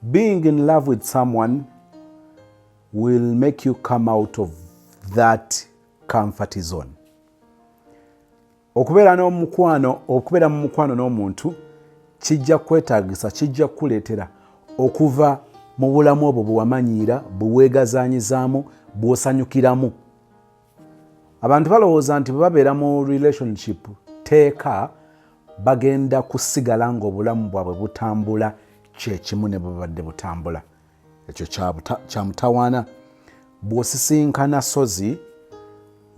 Being in love with someone will make you come out of that comfort zone. Okubeera n'omukwano, okubeera mu mukwano n'omuntu kijja kwetaagisa, kijja kukuleetera okuva mu bulamu obwo bwe wamanyiira, bwe weegazaanyizaamu, bw'osanyukiramu. Abantu balowooza nti bwe babeera mu relationship teeka bagenda kusigala ng'obulamu bwabwe butambula kyekimu ne bwebabadde butambula. Ekyo kya mutawaana. Bw'osisinkana Sozi,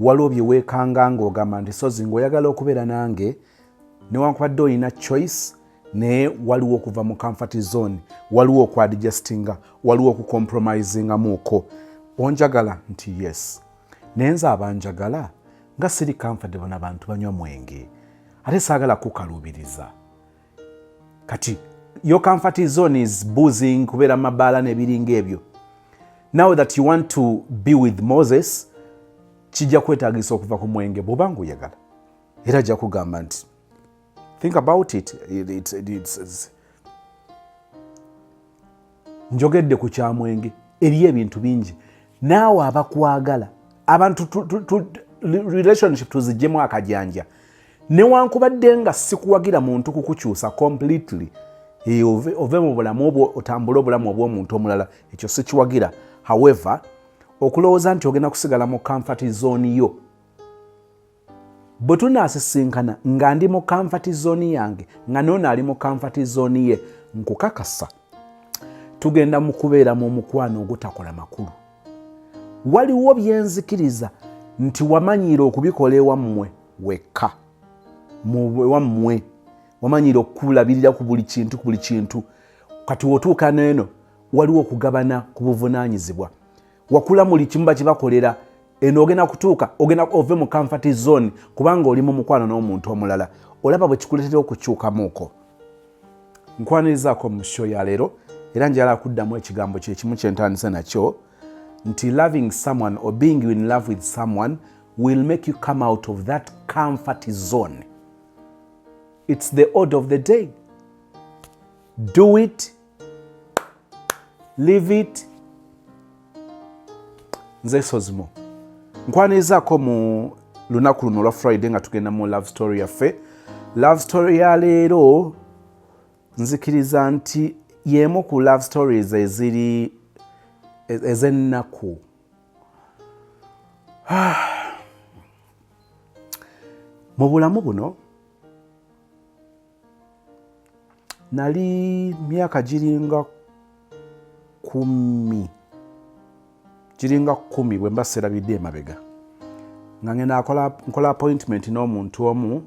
waliwo bye weekanga ng'ogamba nti Sozi ng'oyagala okubeera nange, newankubadde olina choice, naye waliwo okuva mu comfort zone, waliwo okuadjustinga, waliwo okucompromisingamuuko. Onjagala nti yes, naye nze abanjagala nga siri comfortable na bantu banywa mwenge, ate saagala kukaluubiriza. Kati your comfort zone is boozing, kubeera mu mabaala n'ebiringa ebyo. Now that you want to be with Moses, kijja kwetaagisa okuva ku mwenge bw'oba ng'oyagala. Era ajja kugamba nti think about it. Njogedde ku kyamwenge, eriyo ebintu bingi. Naawe abakwagala abantu, relationship tuziggyemu akajanja. Newankubadde nga sikuwagira muntu kukukyusa completely, ove mu bulamu obwo otambule obulamu obw'omuntu omulala, ekyo sikiwagira. However, okulowooza nti ogenda kusigala mu comfort zone yo, bwe tunaasisinkana nga ndi mu comfort zone yange nga noono ali mu comfort zone ye, nkukakasa tugenda mu kubeera mu mukwano ogutakola makulu. Waliwo byenzikiriza nti wamanyiira okubikola ewammwe wekka, ewammwe wamanyiira okulabirira ku buli kintu, ku buli kintu. Kati wotuuka neeno waliwo okugabana ku buvunaanyizibwa. Wakula muli kimu bakibakolera, eno ogenda kutuuka ogenda ove mu comfort zone kubanga oli mu mukwano n'omuntu omulala. Olaba bwe kikuleetera okukyukamuuko. Nkwanirizaako mu show ya leero, era njagala kuddamu ekigambo kyekimu kyentandise nakyo nti loving someone or being in love with someone will make you come out of that comfort zone. It's the order of the day. Do it, leave it. Nze Sozimo, nkwanirizaako mu lunaku luno olwa Friday nga tugenda mu love story yaffe. Love story ya leero nzikiriza nti y'emu ku love stories eziri ez'ennaku. Mu bulamu buno nali myaka giringa 10, giringa 10 bwe mba serabidde emabega, nga ngenda nkola appointment n'omuntu omu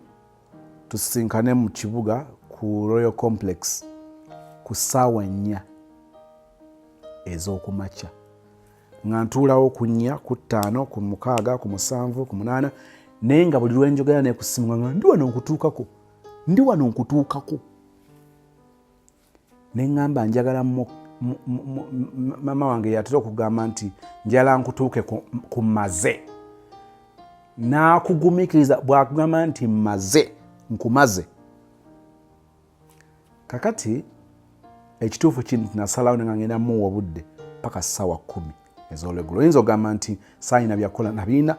tusisinkane mu kibuga ku Royal Complex ku ssaawa 4 ez'okumakya, nga ntuulawo ku 4, ku 5, ku 6, ku 7, ku 8, naye nga buli lwenjogera ne ku ssimu nga ndi wano nkutuukako, ndi wano nkutuukako. Ne ŋŋamba njagala mama wange yatera okugamba nti njagala nkutuuke ku maze. N'akugumiikiriza bw'akugamba nti maze nkumaze. Kakati ekituufu kiri nti nasalawo nga ngenda muwa obudde paka ssaawa 10 ez'olweggulo. Oyinza okugamba nti saayina byakukola, nabiina,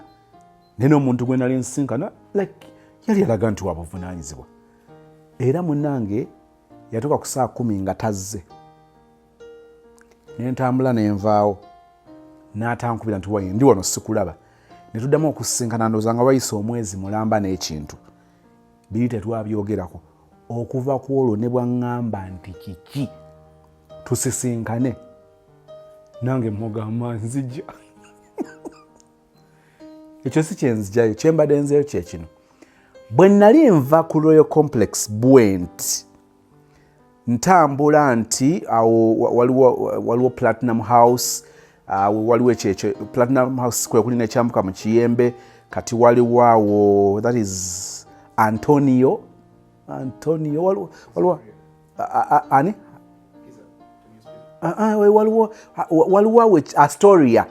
naye n'omuntu gwe nali nsinkana like yali alaga nti wabuvunaanyizibwa. Era munnange yatuuka ku ssaawa 10 nga tazze, ne ntambula ne nvaawo, n'atankubira nti wayi ndi wano sikulaba. Ne tuddamu okusisinkana ndowooza nga wayise omwezi mulamba n'ekintu, biri tetwabyogerako. Okuva ku olwo ne bwaŋŋamba nti kiki tusisinkane, nange mugamba nzija. Ekyo si kyenzijayo, kyembadde nzeyo kye kino. Bwe nali nva ku Royal Complex bwenti ntambula nti awo waliwo Platinum House, awo waliwo ekyo ekyo Platinum House kwe kuli nekyambuka mu Kiyembe. Kati waliwo awo, that is Antonio, Antonio waliwo ani, waliwo awo Astoria,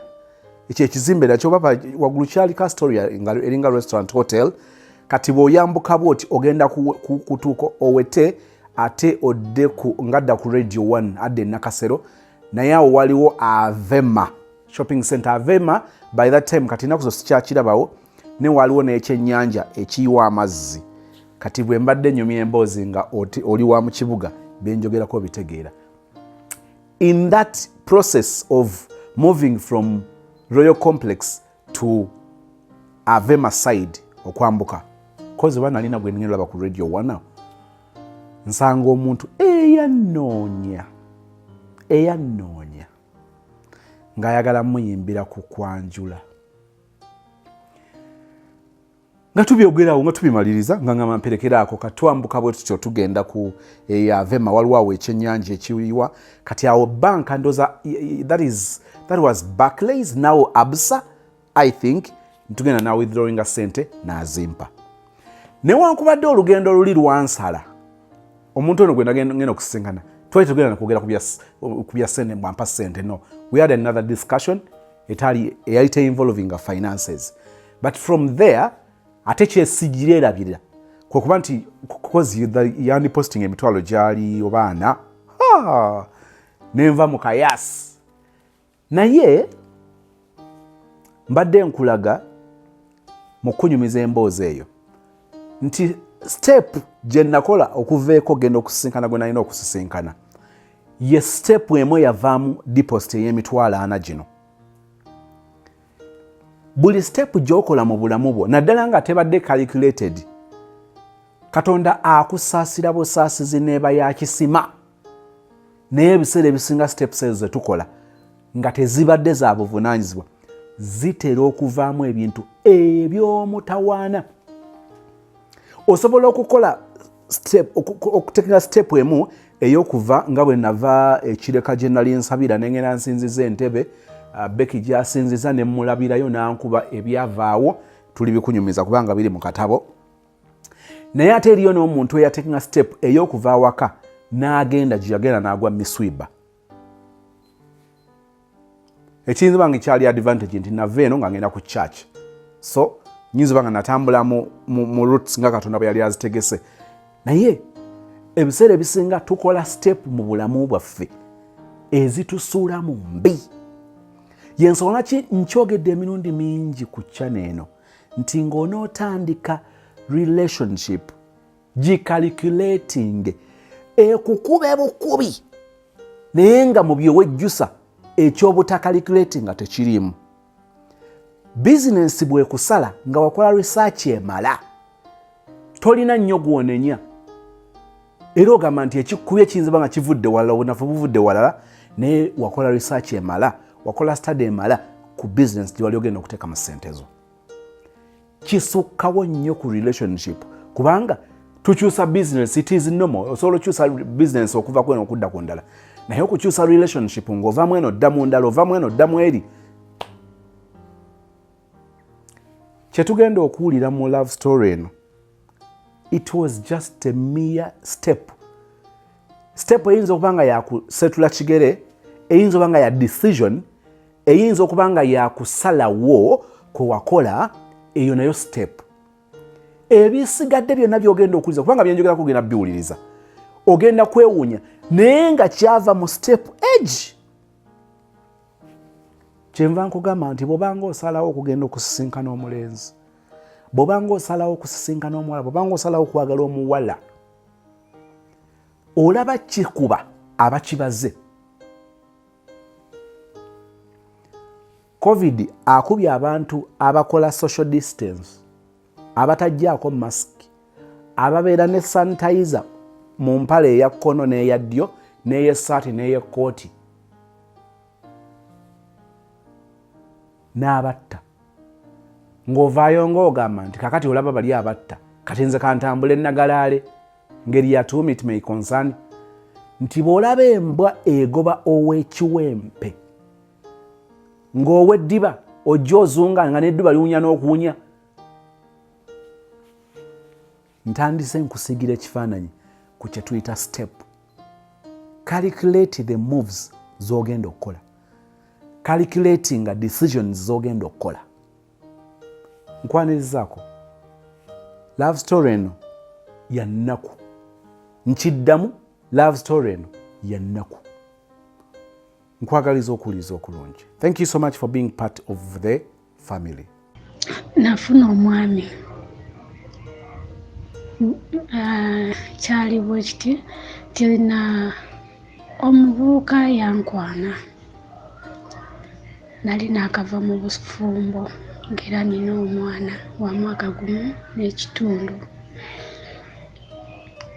ekyo ekizimbe nakyo baba waggulu kyaliko Astoria eringa restaurant hotel. Kati bw'oyambuka bwoti ogenda kutuuka owete Ate odde ku ngadda ku Radio 1, adde Nakasero, naye awo waliwo Avema Shopping Center. Avema by that time, kati ennaku zo sikyakirabawo, ne waliwo n'ekyennyanja ekiyiwa amazzi. Kati bwe mbadde nyumya emboozi nga oli wa mu kibuga, byenjogerako bitegeera. In that process of moving from Royal Complex to Avema side, okwambuka kozi oba nalina gwe ngenda laba ku Radio 1, nsanga omuntu eyannoonya, eyannoonya ng'ayagala muyimbira ku kwanjula. Nga tubyogerawo, nga tubimaliriza, nga ngamba mperekeraako. Katwambuka bwe tutyo, tugenda ku Avema, waliwo awo ekyennyanja ekiyiwa. Kati awo banka ndoza that was Barclays, now Absa, I think. Ntugenda na withdrawinga sente, nazimpa. Newankubadde olugendo luli lwansala, omuntu ono gwe nagenda okusisinkana twali tugenda nakwogera ku bya sente, bwampa sente. No, we had another discussion etali eyali teinvolvinga finances. But from there ate kyesigirerabirira kwekuba nti cause yandi posting emitwalo gyali obaana nenva mu kayasi. Naye mbadde nkulaga mu kunyumiza emboozi eyo nti step gye nakola okuvaeko genda okusisinkana gwe nalina okusisinkana ye step emu eyavaamu deposit ey'emitwalo 40 gino. Buli step gy'okola mu bulamu bwo, naddala nga tebadde calculated, Katonda akusaasira busaasizi n'eba ya kisima. Naye ebiseera ebisinga steps ezo zetukola nga tezibadde za buvunaanyizibwa zitera okuvaamu ebintu eby'omutawaana. Osobola okukola okutekera step emu ey'okuva nga bwe nava ekireka gye nali nsabira, nengenda nsinziza entebe Beki gyasinziza, ne mmulabirayo nankuba. Ebyavaawo tuli bikunyumiza kubanga biri mu katabo. Naye ate eriyo n'omuntu eyatekinga step ey'okuva awaka n'agenda gye yagenda n'agwa miswiba. Ekiyinza oba nga kyali advantage nti nava eno nga ngenda ku church, so nyinza oba nga natambula mu routes nga Katonda bwe yali azitegese. Naye ebiseera ebisinga tukola step mu bulamu bwaffe ezitusuula mu mbi. Yensonga lwaki nkyogedde emirundi mingi ku channel eno nti ng'onootandika relationship, gicalculating, ekukube bukubi, naye nga mu byewejjusa ekyobutacalculating nga tekiriimu. Bizinensi bwekusala nga wakola research emala, tolina nnyo gwonenya, era ogamba nti ekikubye kiyinza ba nga kivudde walala, obunafu buvudde walala, naye wakola research emala, wakola study emala ku bizinensi gyewali ogenda okuteeka mu ssente zo. Kisukkawo nnyo ku relationship, kubanga tukyusa business, it is normal. Osobola okyusa business okuva kweno okudda ku ndala, naye okukyusa relationship ng'ovamu eno dda mu ndala, ovamu eno dda mu eri. Kyetugenda okuwulira mu love story eno, it was just a mere step. Step eyinza okuba nga yakusetula kigere, eyinza okuba nga ya decision, eyinza okuba nga yakusalawo kwe wakola, eyo nayo step. Ebisigadde byonna byogenda okuwuliza, kubanga byenjogera kugenda biwuliriza, ogenda kwewuunya, naye nga kyava mu step age. Kyenva nkugamba nti bw'obanga osalawo okugenda okusisinkana omulenzi, bw'obanga osalawo okusisinkana omuwala, bw'obanga osalawo okwagala omuwala, olaba kikuba abakibaze. Covid akubye abantu abakola social distance, abatajjaako masiki, ababeera ne sanitizer mu mpale eya kkono n'eya ddyo n'ey'essaati n'ey'ekkooti, n'abatta. Ng'ovaayo ng'ogamba nti kakati olaba bali abatta, kati nze kantambule nagalaale. Ngeri ya to whom it may concern nti bw'olaba embwa egoba ow'ekiwempe ng'ow'eddiba ojja ozunga nga n'eddiba liwunya n'okuwunya. Ntandise nkusiigira ekifaananyi ku kye tuyita step. Calculate the moves z'ogenda okukola, calculating decisions z'ogenda okukola. Nkwanirizaako love story eno ya nnaku. Nkiddamu, love story eno ya nnaku. Nkwagaliza okuwuliriza okulungi. Thank you so much for being part of the family. Nafuna omwami, kyali bwe kiti nti na omuvubuka yankwana, nali naakava mu bufumbo ng'era nina omwana wa mwaka gumu n'ekitundu.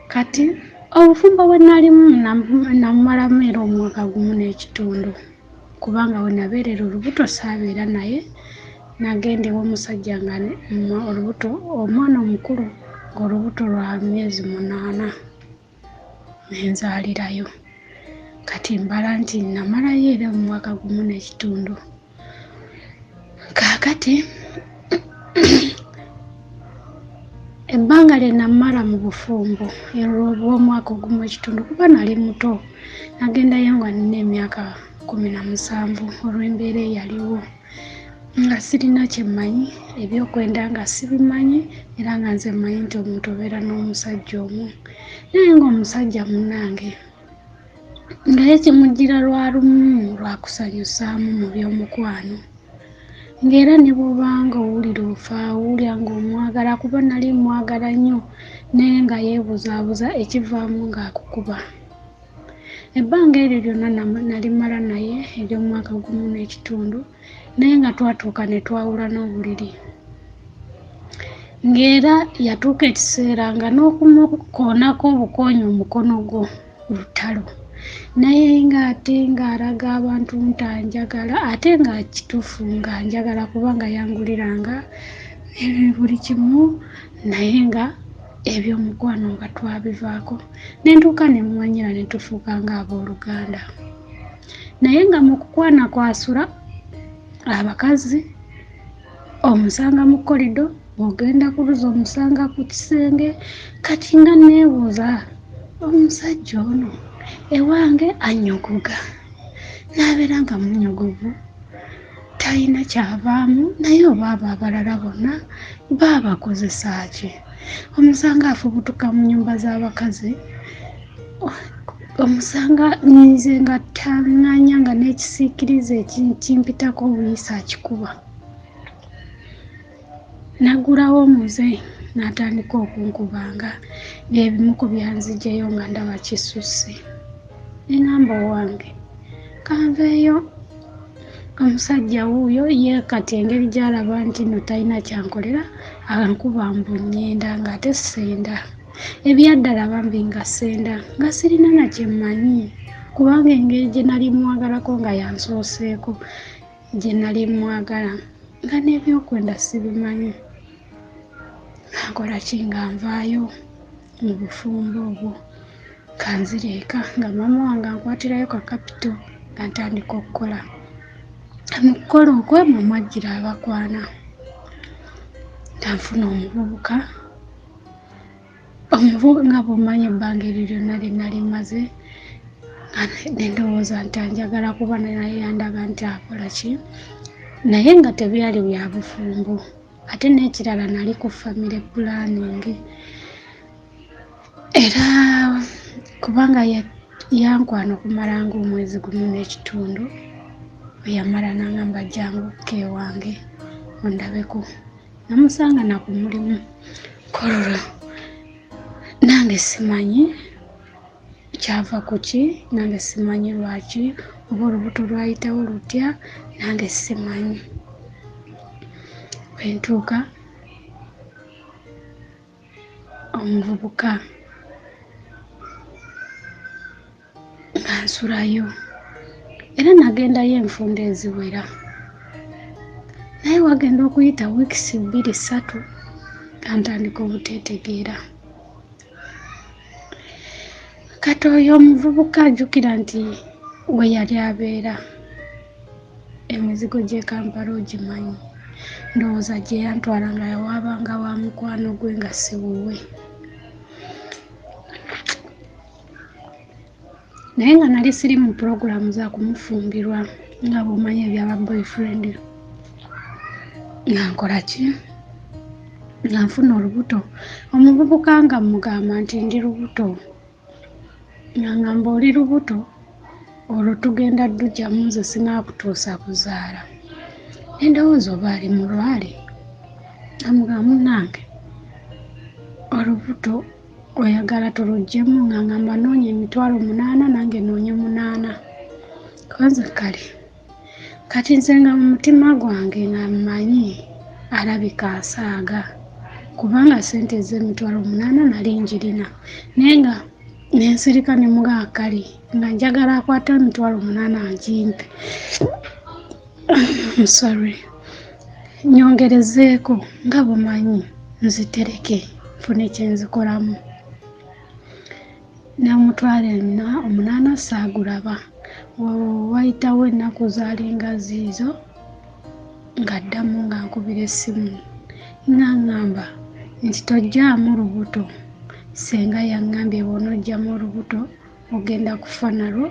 Kati obufumbo bwe nalimu namumalamu era omwaka gumu n'ekitundu, kubanga we nabeerera olubuto saabeera naye, nagenda ew'omusajja nga olubuto, omwana omukulu ng'olubuto lwa myezi 8, nenzaalirayo. Kati mbala nti namalayo era omwaka gumu n'ekitundu. Kaakati ebbanga lye namala mu bufumbo olw'omwaka ogumu ekitundu, kuba nali muto, nagendayo nga nina emyaka 17, olw'embeera eyaliwo nga sirina kye mmanyi, ebyokwenda nga sibimanyi, era nga nze mmanyi nti omuntu obeera n'omusajja omu. Naye ng'omusajja munnange nga ye kimujjira lwa lumu lwakusanyusaamu mu by'omukwano, ng'era ne bw'obanga owulira ofa, owulira ng'omwagala, kuba nali mwagala nnyo, naye nga yeebuzaabuza, ekivaamu ng'akukuba. Ebbanga eryo lyonna nalimala naye ery'omwaka gumu n'ekitundu, naye nga twatuuka ne twawula n'obuliri. Ng'era yatuuka ekiseera nga n'okumukoonako obukoonyi omukono gwo lutalo, naye ng'ate ng'alaga abantu nti anjagala, ate nga kituufu nga njagala, kubanga yanguliranga buli kimu, naye nga ebyomukwano nga twabivaako. Ne ntuuka ne mumanyira ne tufuuka ng'abooluganda. Naye nga mu kukwana kwasula abakazi, omusanga mu kolido, bw'ogenda ku luzzi omusanga ku kisenge. Kati nga neebuuza, omusajja ono ewange annyogoga, n'abeera nga munyogovu, talina kyavaamu, naye oba abo abalala bonna baabakozesa ki? Omusanga afubutuka mu nnyumba z'abakazi, omusanga nze nga taŋŋanya, nga n'ekisiikirize kimpitako obuyisa akikuba. Naggulawo omuze n'atandika okunkubanga, by'ebimu ku byanzigyeyo nga ndaba kisusse. Ne ŋŋamba owange kanveeyo, omusajja wuuyo ye kati engeri gy'alaba nti nno talina kyankolera, ankuba mbu ŋŋenda, ng'ate ssenda. Ebyaddala bambi nga ssenda, nga sirina na kye mmanyi, kubanga engeri gye nali mwagalako nga yansooseeko gye nali mwagala, nga n'ebyokwenda sibimanyi. Nga nkola ki? Nga nvaayo mu bufumbo obwo, nga nzira eka, nga maama wange ankwatirayo ka kapito, nga ntandika okukola. Mu kukola okwo mwe mwajjira abakwana, nga nfuna omuvubuka. Omuvubuka nga bw'omanyi ebbanga eryo lyonna lye nali mmaze ne ndowooza nti anjagala, kuba naye yandaga nti akola ki, naye nga tebyali bya bufumbo. Ate n'ekirala nali ku family planning, era kubanga yankwana okumala ng'omwezi gumu n'ekitundu, bwe yamala n'angamba jjangu ko ewange ondabeko. Namusanga na ku mulimu Kololo, nange simanyi kyava ku ki, nange simanyi lwaki, oba olubuto lwayitawo lutya, nange simanyi. Bwe ntuuka omuvubuka nga nsulayo, era nagendayo enfunda eziwera, naye wagenda okuyita wiikisi 2 3 nga ntandika obuteetegeera. Kati oyo omuvubuka ajjukira nti we yali abeera emizigo gy'e Kampala ogimanyi, ndowooza gye yantwala nga yawaabanga wa mukwano gwe nga si wuwe. Naye nga nali siri mu pulogulaamu za kumufumbirwa, nga bw'omanyi ebyaba boyfriend. Nga nkola ki? Nga nfuna olubuto. Omuvubuka nga mmugamba nti ndi lubuto. Nga ngamba oli lubuto olwo tugenda ddujjamu nze sinaakutuusa kuzaala. Ne ndowooza oba ali mulwale. Namugamba munnange olubuto oyagala tuluggyemu nga ngamba noonya 800,000 nange noonye 8. Konze kale kati nze nga mu mutima gwange nga mmanyi alabika asaaga kubanga ssente ez'emitwalo 8 nali njirina, naye nga nensirika ne mugamba kale nga njagala akwate 800,000 agimpe. I'm sorry, nyongerezeeko nga bumanyi nzitereke nfune kye nzikolamu. N'omutwalo 8 saagulaba. Wayitawo ennaku zaalinga ziizo ng'addamu nga nkubira essimu nga ŋŋamba nti tojjaamu lubuto, ssenga yaŋŋambye bw'onoggyamu olubuto ogenda kufa nalwo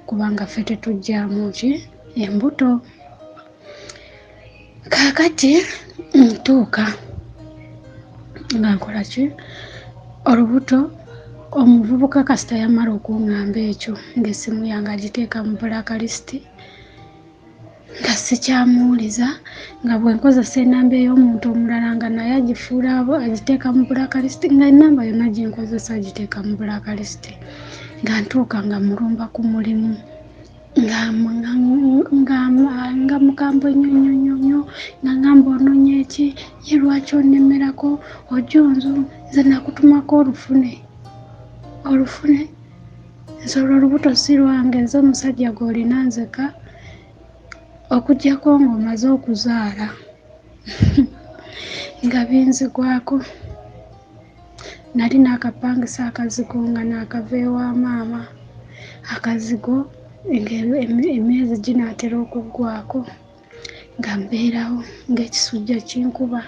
kubanga ffe tetuggyaamu ki embuto. Kaakati ntuuka nga nkola ki olubuto omuvubuka kasita yamala okuŋŋamba ekyo ng'essimu yange agiteeka mu black list nga sikyamuwuliza, nga bwe nkozesa ennamba ey'omuntu omulala nga naye agifuula agiteeka mu black list, nga ennamba yonna gye nkozesa agiteeka mu black list. Nga ntuuka nga mulumba ku mulimu nga mukambwe nnyo nnyo nnyo nnyo, nga ŋŋamba onoonya ki, ye lwaki onnemerako ojja onzu nze nakutumako olufune olufune, nze olwo olubuto si lwange, nze omusajja gw'olina nzeka okuggyako ng'omaze okuzaala. Nga binzigwako. Nali naakapangisa akazigo nga naakava ewa maama, akazigo ng'emyezi ginaatera okuggwako, nga mbeerawo ng'ekisujja kinkuba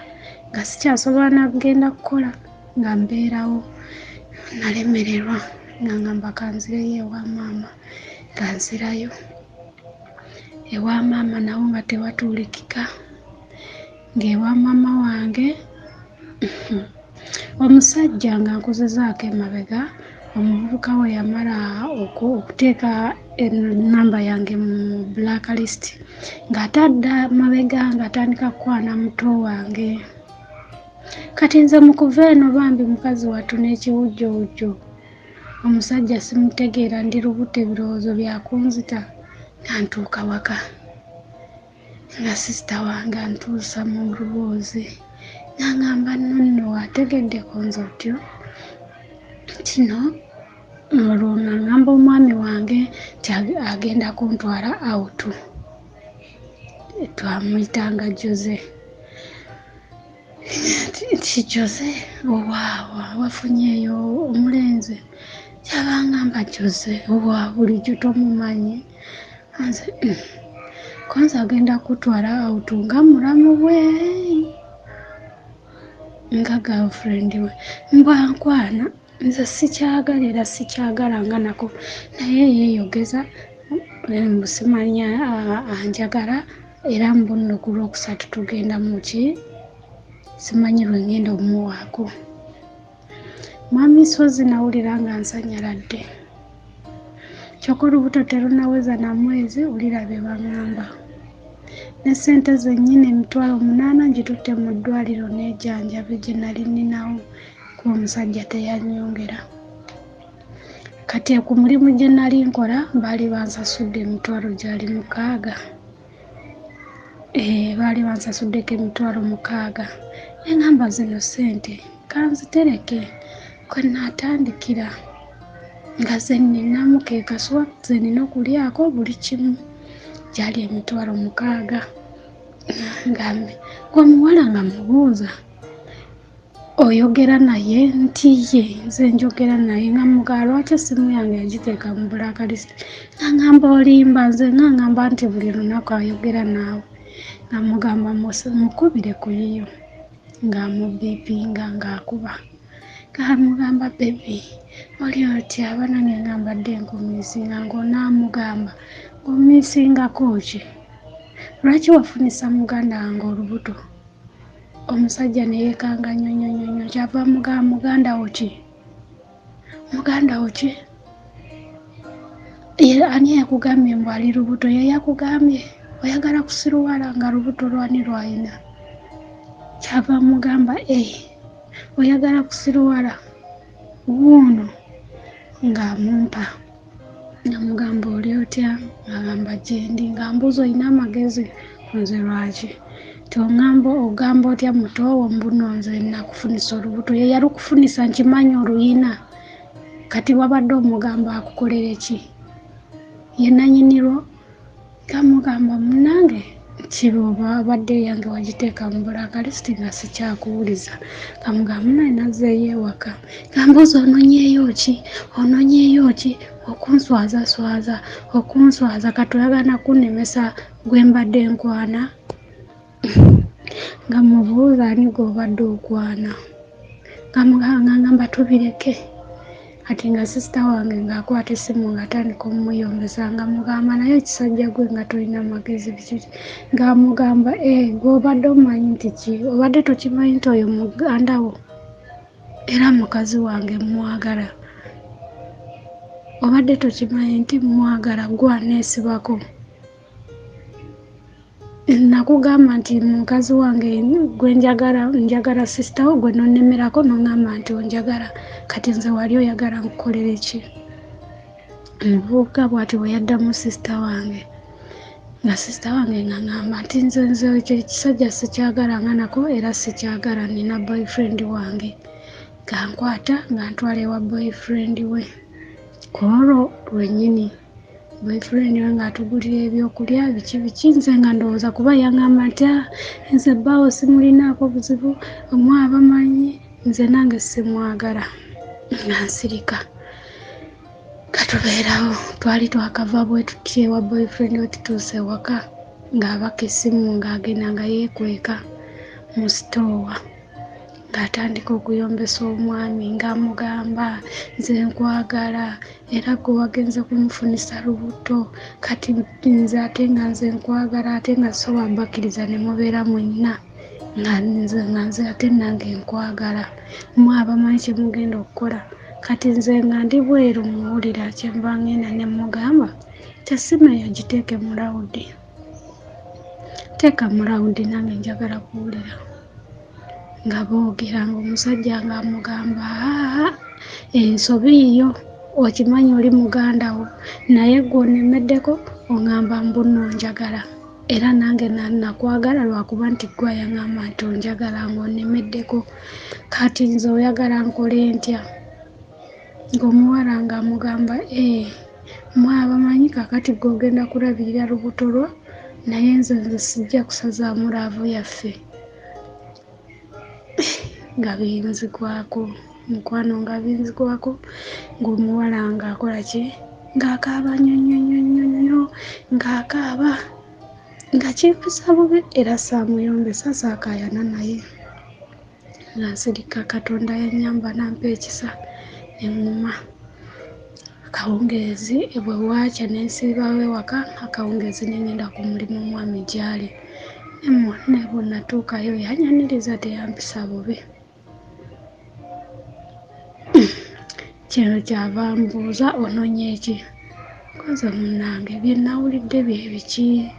nga sikyasobola na kugenda kukola, nga mbeerawo nalemererwa nga ŋŋamba kanzireyo ewa maama, nga nzirayo ewa maama nawo nga tewatuulikika, ng'ewa maama wange omusajja nga nkuzizaako emabega omuvubuka we yamala okuteeka ennamba yange mu black list ng'ate adda mabega ng'atandika kukwana muto wange. Kati nze mu kuva eno bambi mukazi wattu n'ekiwujjowujjo omusajja simutegeera, ndi lubuto ebirowoozo byakunzita, nga ntuuka waka nga sisita wange antuusa mu luboozi nga ŋŋamba nno nno ategeddeko nze otyo kino. Olwo nga ŋŋamba omwami wange nti agenda kuntwala out, twamuyitanga Jose, nti Jose owaawa wafunyeeyo omulenzi? Kyaba ŋŋamba Jose owa bulijjo tomumanyi nze kwanza agenda kutwala out nga mulamu bwe nga girlfriend we mbwankwana. Nze sikyagala era sikyagala nga nako, naye yeeyogeza mbu simanyi anjagala era mbu nno ku Lwokusatu tugenda muki simanyi lwe ŋŋenda omuwaako. Mwami Ssozi nawulira nga nsanyaladde, kyokka olubuto terunnaweza na mwezi wulira bye baŋŋamba. Ne ssente zennyini 800,000 ngitutte mu ddwaliro neejjanjabe gye nali nninawo kuba omusajja teyannyongera. Kati ku mulimu gye nali nkola baali bansasudde emitwalo gyali 6. Baali bansasuddeko 60,000. Ne ŋŋamba zino ssente kanzitereke kwe nnaatandikira nga ze nninamu ke kasuwa ze nnina okulyako buli kimu gyali 60,000. Nga omuwala nga mubuuza oyogera naye nti ye nze njogera naye, nga mugamba lwaki essimu yange yagiteeka mu black list, nga ŋŋamba olimba, nze nga ŋŋamba nti buli lunaku ayogera naawe, nga mugamba mukubire ku yiyo, ng'amubiipinga ng'akuba, nga mugamba baby oli otya banange nga mbadde nkumiisinga, ng'onaamugamba ng'omiisingako ki, lwaki wafunisa muganda wange olubuto? Omusajja ne yeekanga nnyo nnyo nnyo nnyo kyava mugamba muganda wo ki, muganda wo ki? Ani yakugambye mbu ali lubuto? Ye yakugambye oyagala kusiruwala nga lubuto lwani lwalina? Kyava mugamba oyagala kusiruwala wuuno, ng'amumpa nga mugamba oli otya, ng'agamba gyendi, nga mbuuza olina amagezi nze lwaki tongamba ogamba otya mutoowo mbuno nze nakufunisa olubuto. Ye yalukufunisa nkimanyi oluyina, kati wabadde omugamba akukolere ki? Ye nanyinirwo. Kamugamba munange kiba obadde eyange wagiteeka mu bulakalisiti nga sikyakuwuliza. Kamugamba munaye nazzeeyo ewaka, gambuuza ononyeeyo ki, ononyeeyo ki okunswazaswaza, okunswaza kati oyagala kunnemesa gwe mbadde nkwana? Nga mubuuza ani gw'obadde okwana? Nga ngamba tubireke. Kati nga sisita wange ng'akwata essimu ng'atandika omuyombesa, nga mugamba naye ekisajja gwe nga tolina magezi biki, ng'amugamba gwe obadde omanyi nti ki, obadde tokimanyi nti oyo muganda wo era mukazi wange mmwagala, obadde tokimanyi nti mmwagala gwe aneesibako. Nakugamba nti mukazi wange gwe njagala, njagala sisita wo, gwe nonnemerako n'oŋŋamba nti onjagala, kati nze wali oyagala nkukolere ki? Omuvubuka bw'ati bwe yaddamu sisita wange, nga sisita wange nga ŋŋamba nti nze nze ekyo ekisajja sikyagala nga nako era sikyagala, nina boyfriend wange. Nga nkwata nga ntwala ewa boyfriend we ku olwo lwennyini. Boyfriend we ng'atugulira ebyokulya biki biki, nze nga ndowooza kuba yaŋŋamba nti nze bbaawo simulinaako buzibu, omwe abamanyi nze nange simwagala, nga nsirika. Katubeerawo twali twakava bwe tuti ewa boyfriend we, tutuuse ewaka ng'abaka essimu ng'agenda nga yeekweka mu sitoowa, ng'atandika okuyombesa omwami ng'amugamba nze nkwagala era gwe wagenze kumufunisa lubuto, kati nze ate nga nze nkwagala ate nga so wabakkiriza ne mubeera mwenna, nga nze ate nange nkwagala, mmwe abamanyi kye mugenda okukola. Kati nze nga ndi bweru muwulira kyenva ngenda ne mugamba tessimu eyo giteeke mu lawudi, teeka mu lawudi nange njagala kuwulira. Nga boogera ng'omusajja ng'amugamba ensobi yo okimanyi oli muganda wo, naye gwe onnemeddeko oŋŋamba mbu nno njagala, era nange nakwagala lwakuba nti ggwe ayaŋŋamba nti onjagala ng'onnemeddeko, kati nze oyagala nkole ntya? Ng'omuwala ng'amugamba mmwe abamanyi kaakati ggwe ogenda kulabirira lubuto lwo, naye nze nze sijja kusazaamu laavu yaffe. Nga binzigwako mukwano, nga binzigwako, ng'omuwala ng'akola ki, ng'akaaba nnyo nnyo nnyo nnyo nnyo, ng'akaaba nga kimpisa bubi, era saamuyombesa saakaayana naye, nga nsirika. Katonda yannyamba n'ampa ekisa ne ŋŋuma. Akawungeezi bwe bwakya ne nsiibawo ewaka, akawungeezi ne ŋŋenda ku mulimu omwami gy'ali. Ne bwe natuukayo yanyaniriza teyampisa bubi. Kino kyava mbuuza onoonya ki? Nkoze munnange bye nawulidde bye biki?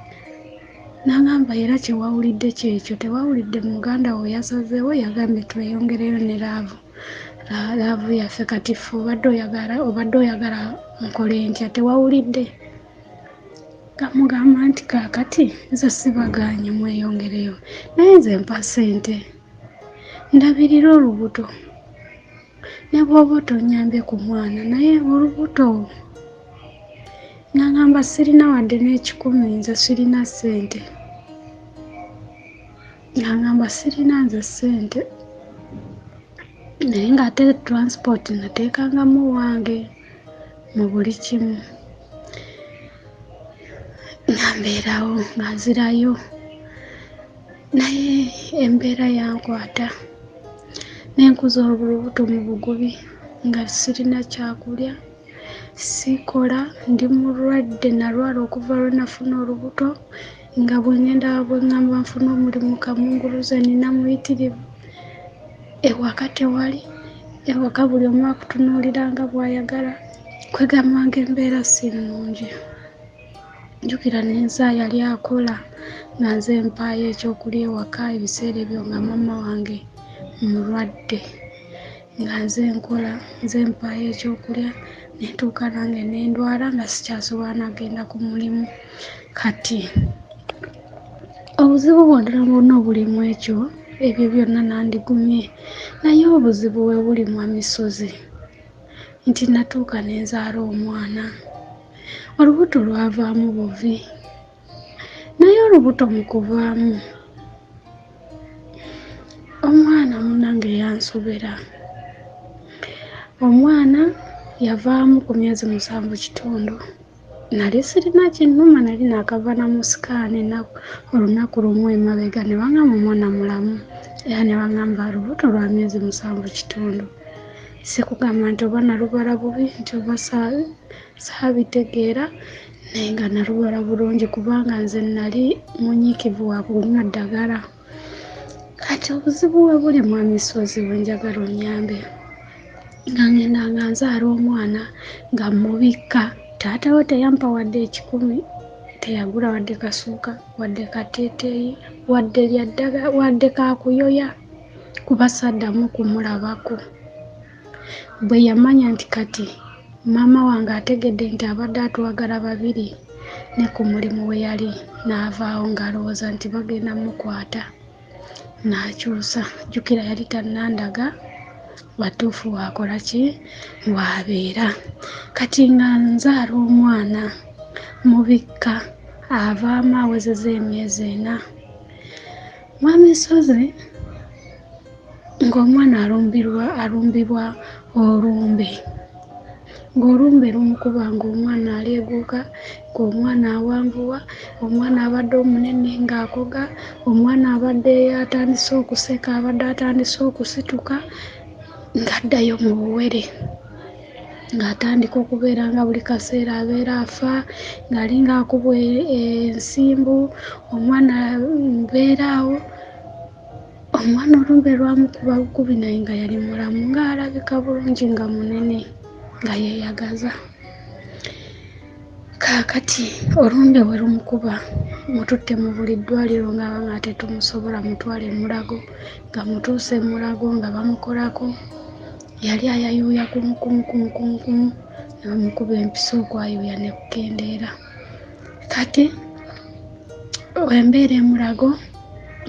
N'aŋŋamba era kye wawulidde kyekyo, tewawulidde muganda wo yasazeewo yagambye tweyongereyo ne laavu, laavu yaffe, kati ffe obadde oyagala nkole ntya, tewawulidde? Kamugamba nti kaakati nze sibagaanye mweyongereyo, naye nze mpa ssente ndabirire olubuto, ne bw'oba tonnyambye ku mwana naye olubuto. N'aŋŋamba sirina wadde n'ekikumi, nze sirina ssente. N'aŋŋamba sirina nze ssente, naye ng'ate transport nateekangamu wange mu buli kimu. Nga mbeerawo nga nzirayo, naye embeera yankwata ne nkuza olubuto mu bugubi nga sirina kyakulya, sikola, ndi mulwadde, nalwala okuva lwe nafuna olubuto, nga bwe ŋŋenda bwe ŋŋamba nfune omulimu kamunguluze nina muyitirivu, ewaka tewali, ewaka buli omu akutunuulira nga bw'ayagala. Kwegamba nga embeera si nnungi. Jjukira n'ensa yali akola nga nze mpaayo ekyokulya ewaka ebiseera ebyo nga maama wange mulwadde, nga nze nkola, nze mpaayo ekyokulya, ne ntuuka nange ne ndwala nga sikyasobola nagenda ku mulimu. Kati obuzibu bwonna bwonna obuli mu ekyo, ebyo byonna nandigumye, naye obuzibu we buli Mwami Ssozi nti natuuka ne nzaala omwana, olubuto lwavaamu buvi, naye olubuto mu kuvaamu omwana munnange yansobera. Omwana yavaamu ku myezi 7.5. Nali sirina kinnuma, nali naakava na mu sikaani ennaku olunaku lumu emabega ne bangamba omwana mulamu, era ne bangamba lubuto lwa myezi 7.5. Sikugamba nti oba nalubala bubi nti oba saabitegeera, naye nga nalubala bulungi kubanga nze nali munyiikivu wa kunywa ddagala. Kati obuzibu we buli Mwami Ssozi we njagala onnyambe, nga ngenda nga nzaala omwana nga mmubikka, taata we teyampa wadde 100, teyagula wadde kasuuka, wadde kateeteeyi, wadde lya ddagala, wadde kakuyoya, kuba saddamu kumulabako. Bwe yamanya nti kati maama wange ategedde nti abadde atwagala babiri, ne ku mulimu we yali n'avaawo ng'alowooza nti bagenda mukwata, n'akyusa. Jjukira yali tannandaga watuufu waakola ki, waabeera. Kati nga nzaala omwana mubikka, avaamu awezezza emyezi 4. Mwami Ssozi ng'omwana alumbibwa olumbe, ng'olumbe lumukuba, ng'omwana aleeguuka, ng'omwana awanvuwa, omwana abadde omunene ng'akoga, omwana abadde atandise okuseka, abadde atandise okusituka, ng'addayo mu buwere, ng'atandika okubeera nga buli kaseera abeera afa, ng'alinga akubwa ensimbu, omwana mbeera awo. Omwana olumbe lwamukuba bukubi naye nga yali mulamu, ng'alabika bulungi nga munene, nga yeeyagaza. Kaakati olumbe bwe lumukuba, mututte mu buli ddwaliro nga banga tetumusobola, mutwale e Mulago, nga mutuuse e Mulago nga bamukolako, yali ayayuuya kumu kumu kumu kumu kumu, ne bamukuba empiso okwayuuya ne kukendeera. Kati embeera e Mulago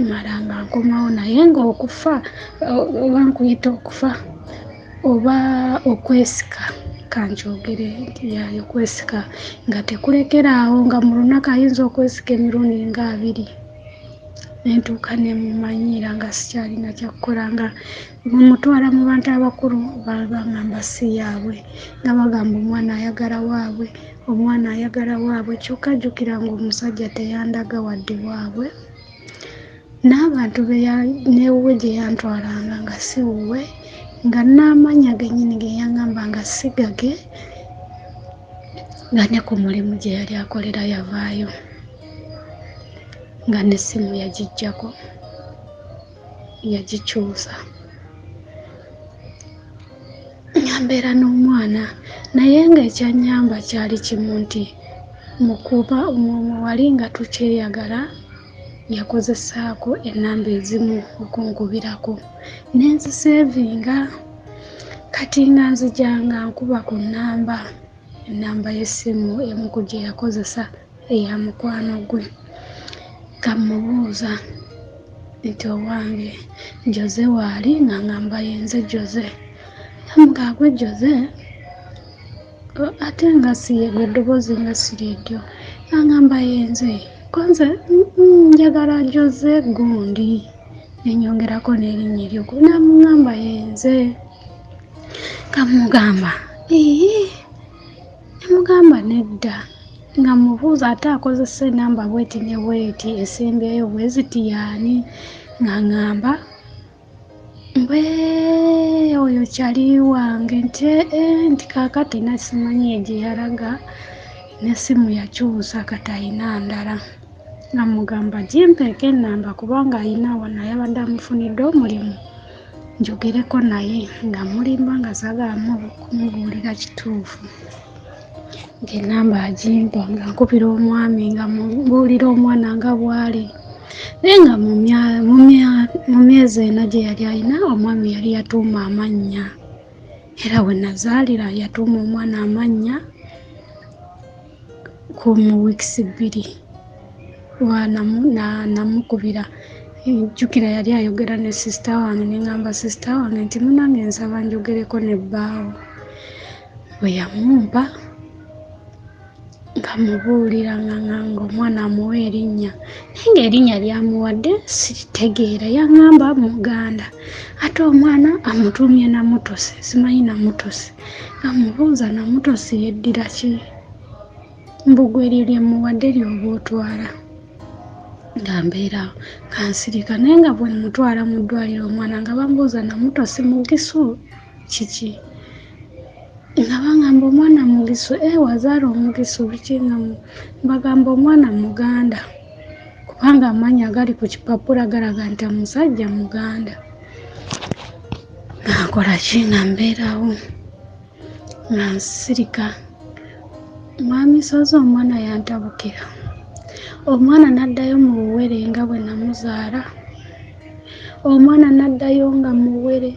mala nga nkomawo, naye ng'okufa oba nkuyita okufa oba okwesika, kankyogere nti yayo okwesika nga tekulekeraawo, nga mu lunaku ayinza okwesika emirundi nga 2. Ne ntuuka ne mumanyiira nga sikyalina kyakukola, nga mumutwala mu bantu abakulu bangamba si yaabwe, nga bagamba omwana ayagala waabwe, omwana ayagala waabwe. Kyokka jjukira ng'omusajja teyandaga wadde waabwe, n'abantu newuwe gye yantwalanga nga si wuwe, nga n'amannya gennyini ge yangamba nga si gage, nga ne ku mulimu gye yali akolera yavaayo, nga n'essimu yagiggyako, yagikyusa. Nga mbeera n'omwana, naye ng'ekyannyamba kyali kimu nti mukuba wali nga tukyeyagala, yakozesaako ennamba ezimu okunkubirako, ne nziseevinga. Kati nga nzija nga nkuba ku nnamba, ennamba y'essimu emu ku gye yakozesa eya mukwano gwe, nga mmubuuza nti owange Jose waali, nga ngamba ye nze Jose. Namugamba gwe Jose, ate nga si ye gwe, eddoboozi nga si lyeryo. Nga ngamba ye nze, ko nze njagala Jose gundi, ne nnyongerako n'erinnya eryo, namugamba ye nze. Nga mugamba ii, ne mugamba nedda, nga mubuuza ate akozesa ennamba bw'eti ne bw'eti esembyeyo bwe ziti y'ani, nga ŋŋamba mbwe oyo kyali wange, nti nti kaakati na simanyi ye gye yalaga, n'essimu yakyusa kati ayina ndala. Nga mugamba gimpeeko ennamba kubanga ayina wano yabadde amufunidde omulimu, njogereko naye nga mulimba nga saagala kumubuulira kituufu. Ng'ennamba agimpa nga nkubira omwami nga mubuulira omwana nga bw'ali. Naye nga mu myezi ena gye yali alina omwami yali yatuuma amannya. Era we nazaalira yatuuma omwana amannya ku mu wiikisi 2. Namukubira jjukira yali ayogera ne sisita wange ne ŋŋamba sisita wange nti munnange nsaba njogereko ne bbaawo. Bwe yamumpa nga mubuulira nga omwana amuwa erinnya naye ng'erinnya lyamuwadde siritegeera yaŋŋamba Muganda ate omwana amutuumye Namutosi simanyi Namutosi nga mubuuza Namutosi yeddira ki mbu ggwe eryo lye mmuwadde ly'oba otwala. Nga mbeera awo nga nsirika naye nga bwe mmutwala mu ddwaliro omwana nga bambuuza Namutosi Mugisu kiki? Nga bangamba omwana Mugisu, ee wazaala Omugisu biki nga mbagamba omwana Muganda kubanga amannya agali ku kipapula galaga nti omusajja Muganda. Nga nkola ki nga mbeerawo nga nsirika. Mwami Ssozi omwana yantabukira. Omwana n'addayo mu buwere nga bwe namuzaala. Omwana n'addayo nga muwere.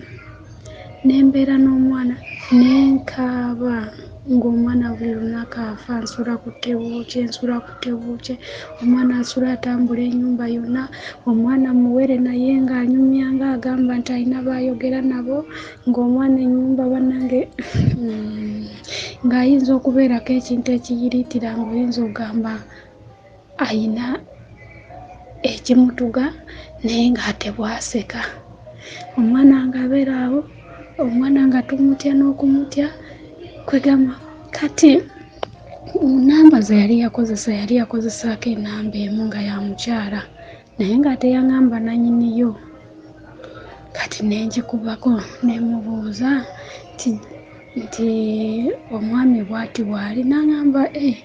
Ne mbeera n'omwana ne nkaaba ng'omwana buli lunaku afa nsula ku tebuukye nsula ku tebuukye omwana asula atambula ennyumba yonna omwana muwere naye ng'anyumya ng'agamba nti alina b'ayogera nabo ng'omwana ennyumba bannange ng'ayinza okubeerako ekintu ekiyiriitira ng'oyinza okugamba ayina ekimutuga naye ng'ate bw'aseka. Omwana ng'abeera awo, omwana nga tumutya n'okumutya kwegamba kati mu nnamba ze yali yakozesa yali yakozesaako ennamba emu nga ya mukyala naye nga teyangamba nannyini yo. Kati ne ngikubako ne mubuuza nti omwami bw'ati bw'ali n'angamba ee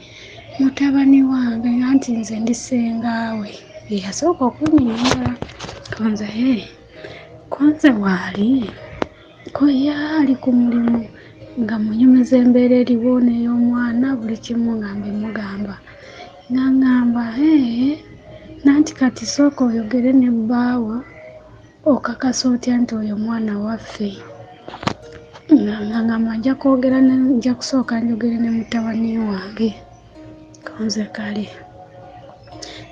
mutabani wange anti nze ndi ssengaawe. Ye yasooka okunnyonnyola ko nze ee ko nze waali? Ko ye ali ku mulimu nga munyumiza embeera eriwo n'ey'omwana buli kimu nga mbimugamba. N'aŋŋamba ee nanti kati sooka oyogere ne bbaawo okakasa otya nti oyo mwana waffe. Nga ŋŋamba nja kwogera nja kusooka njogere ne mutabani wange. Ko nze kale.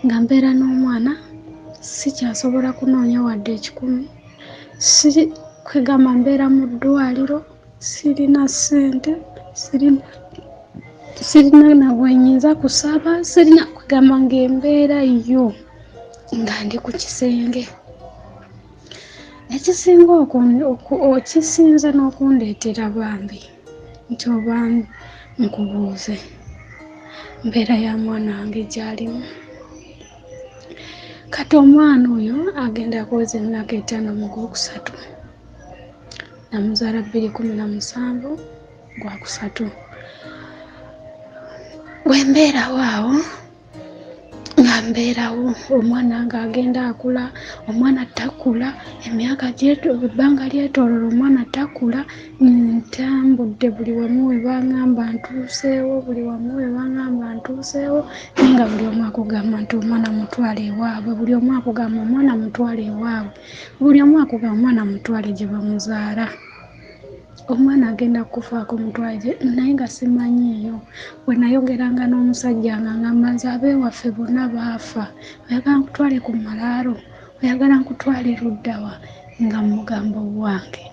Nga mbeera n'omwana sikyasobola kunoonya wadde ekikumi si kwegamba mbeera mu ddwaliro sirina ssente sirina na gwe nnyinza kusaba sirina kwegamba ng'embeera yo nga ndi ku kisenge. Ekisinga ekisinze n'okundeetera bambi nti oba nkubuuze mbeera ya mwana wange gy'alimu. Kati omwana oyo agenda kuweza emyaka 5 mu Gwokusatu. Namuzaala 2017 Gwakusatu. Bwe mbeerawo awo nga mbeerawo omwana ng'agenda akula, omwana takula, emyaka ebbanga lyetooloola omwana takula, ntambudde buli wamu we bangamba ntuuseewo, buli wamu we bangamba ntuuseewo naye nga buli omu akugamba nti omwana mutwale ewaabwe, buli omu akugamba omwana mutwale ewaabwe, buli omu akugamba omwana mutwale gye bamuzaala. Omwana agenda kukufaako mutwale gye naye nga simanyiiyo. Bwe nayogeranga n'omusajja nga ngamba nze ab'ewaffe bonna baafa, oyagala nkutwale ku malaalo, oyagala nkutwale ludda wa? Nga mmugamba owange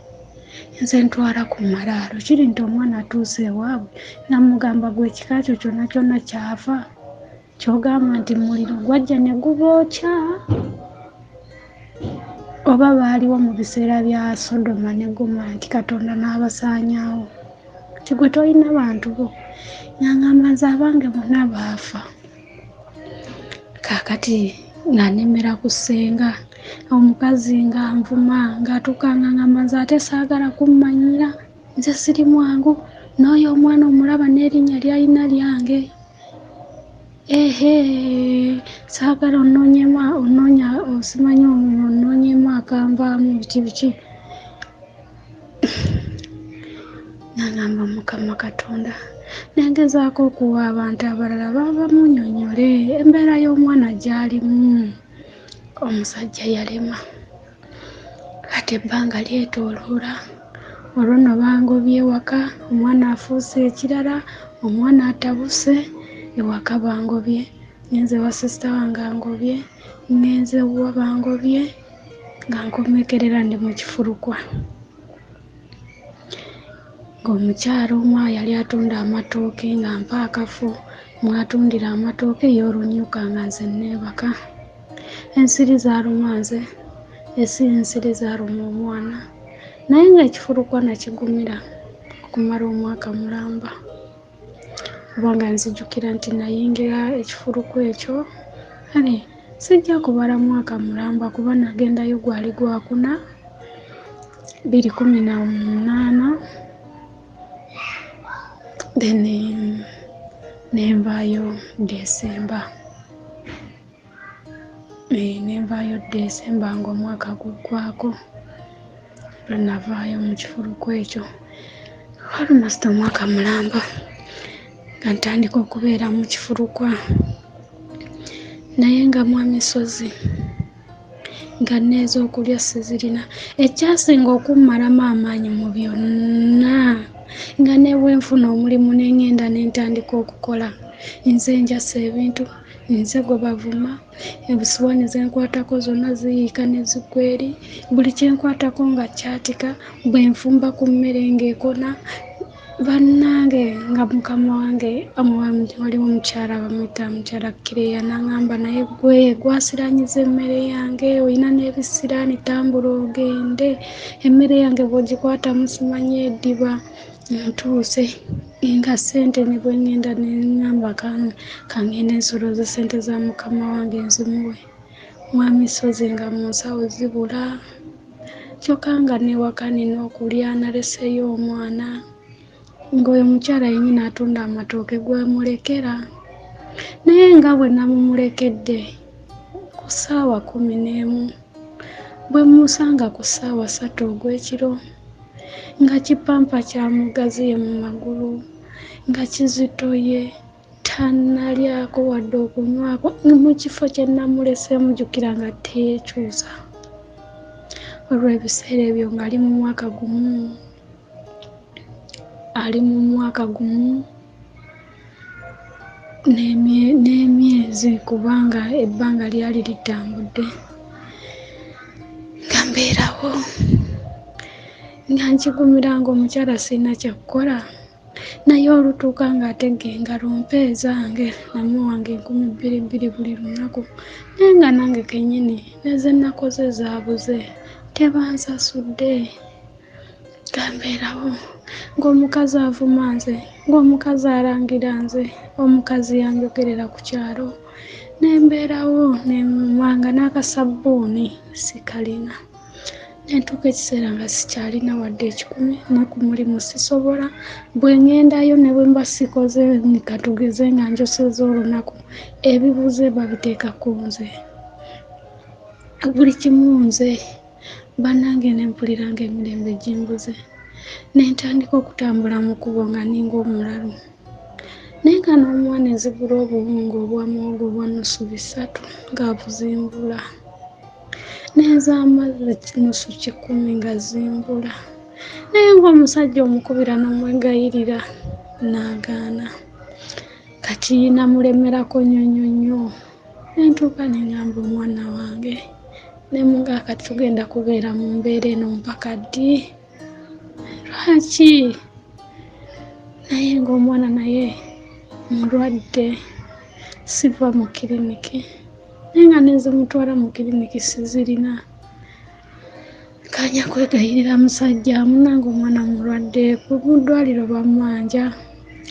nze ntwala ku malaalo. Kiri nti omwana atuuse ewaabwe nga mmugamba gwe ekika kyo kyonna kyonna kyafa ky'ogamba nti muliro gwajja ne gubookya oba baaliwo mu biseera bya Sodoma ne Gomora nti Katonda n'abasaanyaawo. Nti gwe tolina bantu bo. Nga ngamba nze abange bonna baafa. Kaakati nga nnemera ku ssenga, omukazi nga nvuma ng'atuuka nga ngamba nze ate saagala kummanyira nze siri mwangu n'oyo omwana omulaba n'erinnya ly'alina lyange. Ehe saagala onnoonyemu onoonya osimanyi onnoonyeemu akanvaamu biki biki. Ngamba Mukama Katonda, nengezaako okuwa abantu abalala baba munyonyole embeera y'omwana gy'alimu. Omusajja yalema, kati ebbanga lyetooloola, olwo nno bangobye ewaka, omwana afuuse ekirala, omwana atabuse, ewaka bangobye, ngenze wa sisita wange angobye, ngenze wa bangobye, nga nkomekerera ndi mu kifulukwa. Ng'omukyala omu yali atunda amatooke nga mpa akafo mw'atundira amatooke ye olunyuka nga nze neebaka. Ensiri zaaluma nze, ensiri zaaluma omwana, naye ng'ekifulukwa nakigumira okumala omwaka mulamba, kubanga nzijukira nti nayingira ekifulukwa ekyo kale sijja kubala mwaka mulamba kuba nagendayo gwali gwakuna 2018, then nenvaayo December, nenvaayo December ng'omwaka guggwako lwe navaayo mu kifulukwa ekyo. Almost omwaka mulamba nga ntandika okubeera mu kifulukwa, naye nga mwami Ssozi nga n'ez'okulya sizirina. Ekyasinga okummalamu amaanyi mu byonna, nga ne bwe nfuna omulimu ne ŋŋenda ne ntandika okukola, nze njasa ebintu, nze gwe bavuma, ebusiwaani ze nkwatako zonna ziyiika ne ziggwa eri, buli kye nkwatako nga kyatika, bwe nfumba ku mmere ng'ekona. Bannange nga mukama wange waliwo omukyala bamuyita mukyala Kireya, n'aŋŋamba naye gwe gwasiranyiza emmere yange, olina n'ebisiraani, tambula ogende, emmere yange bw'ogikwatamu simanyi eddiba. Ntuuse nga ssente ne bwe ŋŋenda ne ŋŋamba kangende nsolooze ssente za mukama wange nzimuwe. Mwami Ssozi nga mu nsawo zibula, kyokka nga n'ewaka nina okulya, naleseeyo omwana, ng'oyo omukyala yennyini atunda amatooke gwemulekera. Naye nga bwe namumulekedde ku ssaawa 11, bwe mmusanga ku ssaawa 3 ogw'ekiro, nga kipampa kyamugaziye mu magulu, nga kizitoye, tannalyako wadde okunywako, mu kifo kye namuleseemu jjukira nga teyeekyusa. Olw'ebiseera ebyo ng'ali mu mwaka gumu, ali mu mwaka gumu n'emyezi, kubanga ebbanga lyali litambudde. Nga mbeerawo nga nkigumira ng'omukyala sirina kyakukola, naye olutuuka ng'atega engalo mpa ezange, namuwanga 2,000 buli lunaku, naye nga nange kennyini ne ze nakoze zaabuze, tebansasudde. Nga mbeerawo ng'omukazi avuma nze, ng'omukazi alangira nze, omukazi yanjogerera ku kyalo, ne mbeerawo nemwanga n'akasabbuuni sikalina. Ne ntuuka ekiseera nga sikyalina wadde 1,000, ne ku mulimu sisobola. Bwe ŋŋendayo ne bwe mba sikoze, katugeze nga njosezza olunaku, ebibuze babiteeka ku nze, buli kimu nze. Bannange ne mpulira ng'emirembe gimbuze, ne ntandika okutambula mu kkubo nga nninga omulalu. Naye nga n'omwana enzigula obuwunga obwa muwogo obwa nusu 300 ng'abuzimbula, n'ez'amazzi nusu 1,000 nga zimbula. Naye ng'omusajja omukubira n'omwegayirira n'agaana. Kati namulemerako nnyo nnyo nnyo, ne ntuuka ne ŋŋamba omwana wange, ne mugamba kati tugenda kubeera mu mbeera eno mpaka ddi? Lwaki? Naye ng'omwana naye mulwadde, siva mu kiriniki, naye nga nezimutwala mu kiriniki sizirina. Kanya kwegayirira musajja munange omwana mulwadde, mu ddwaliro bammanja,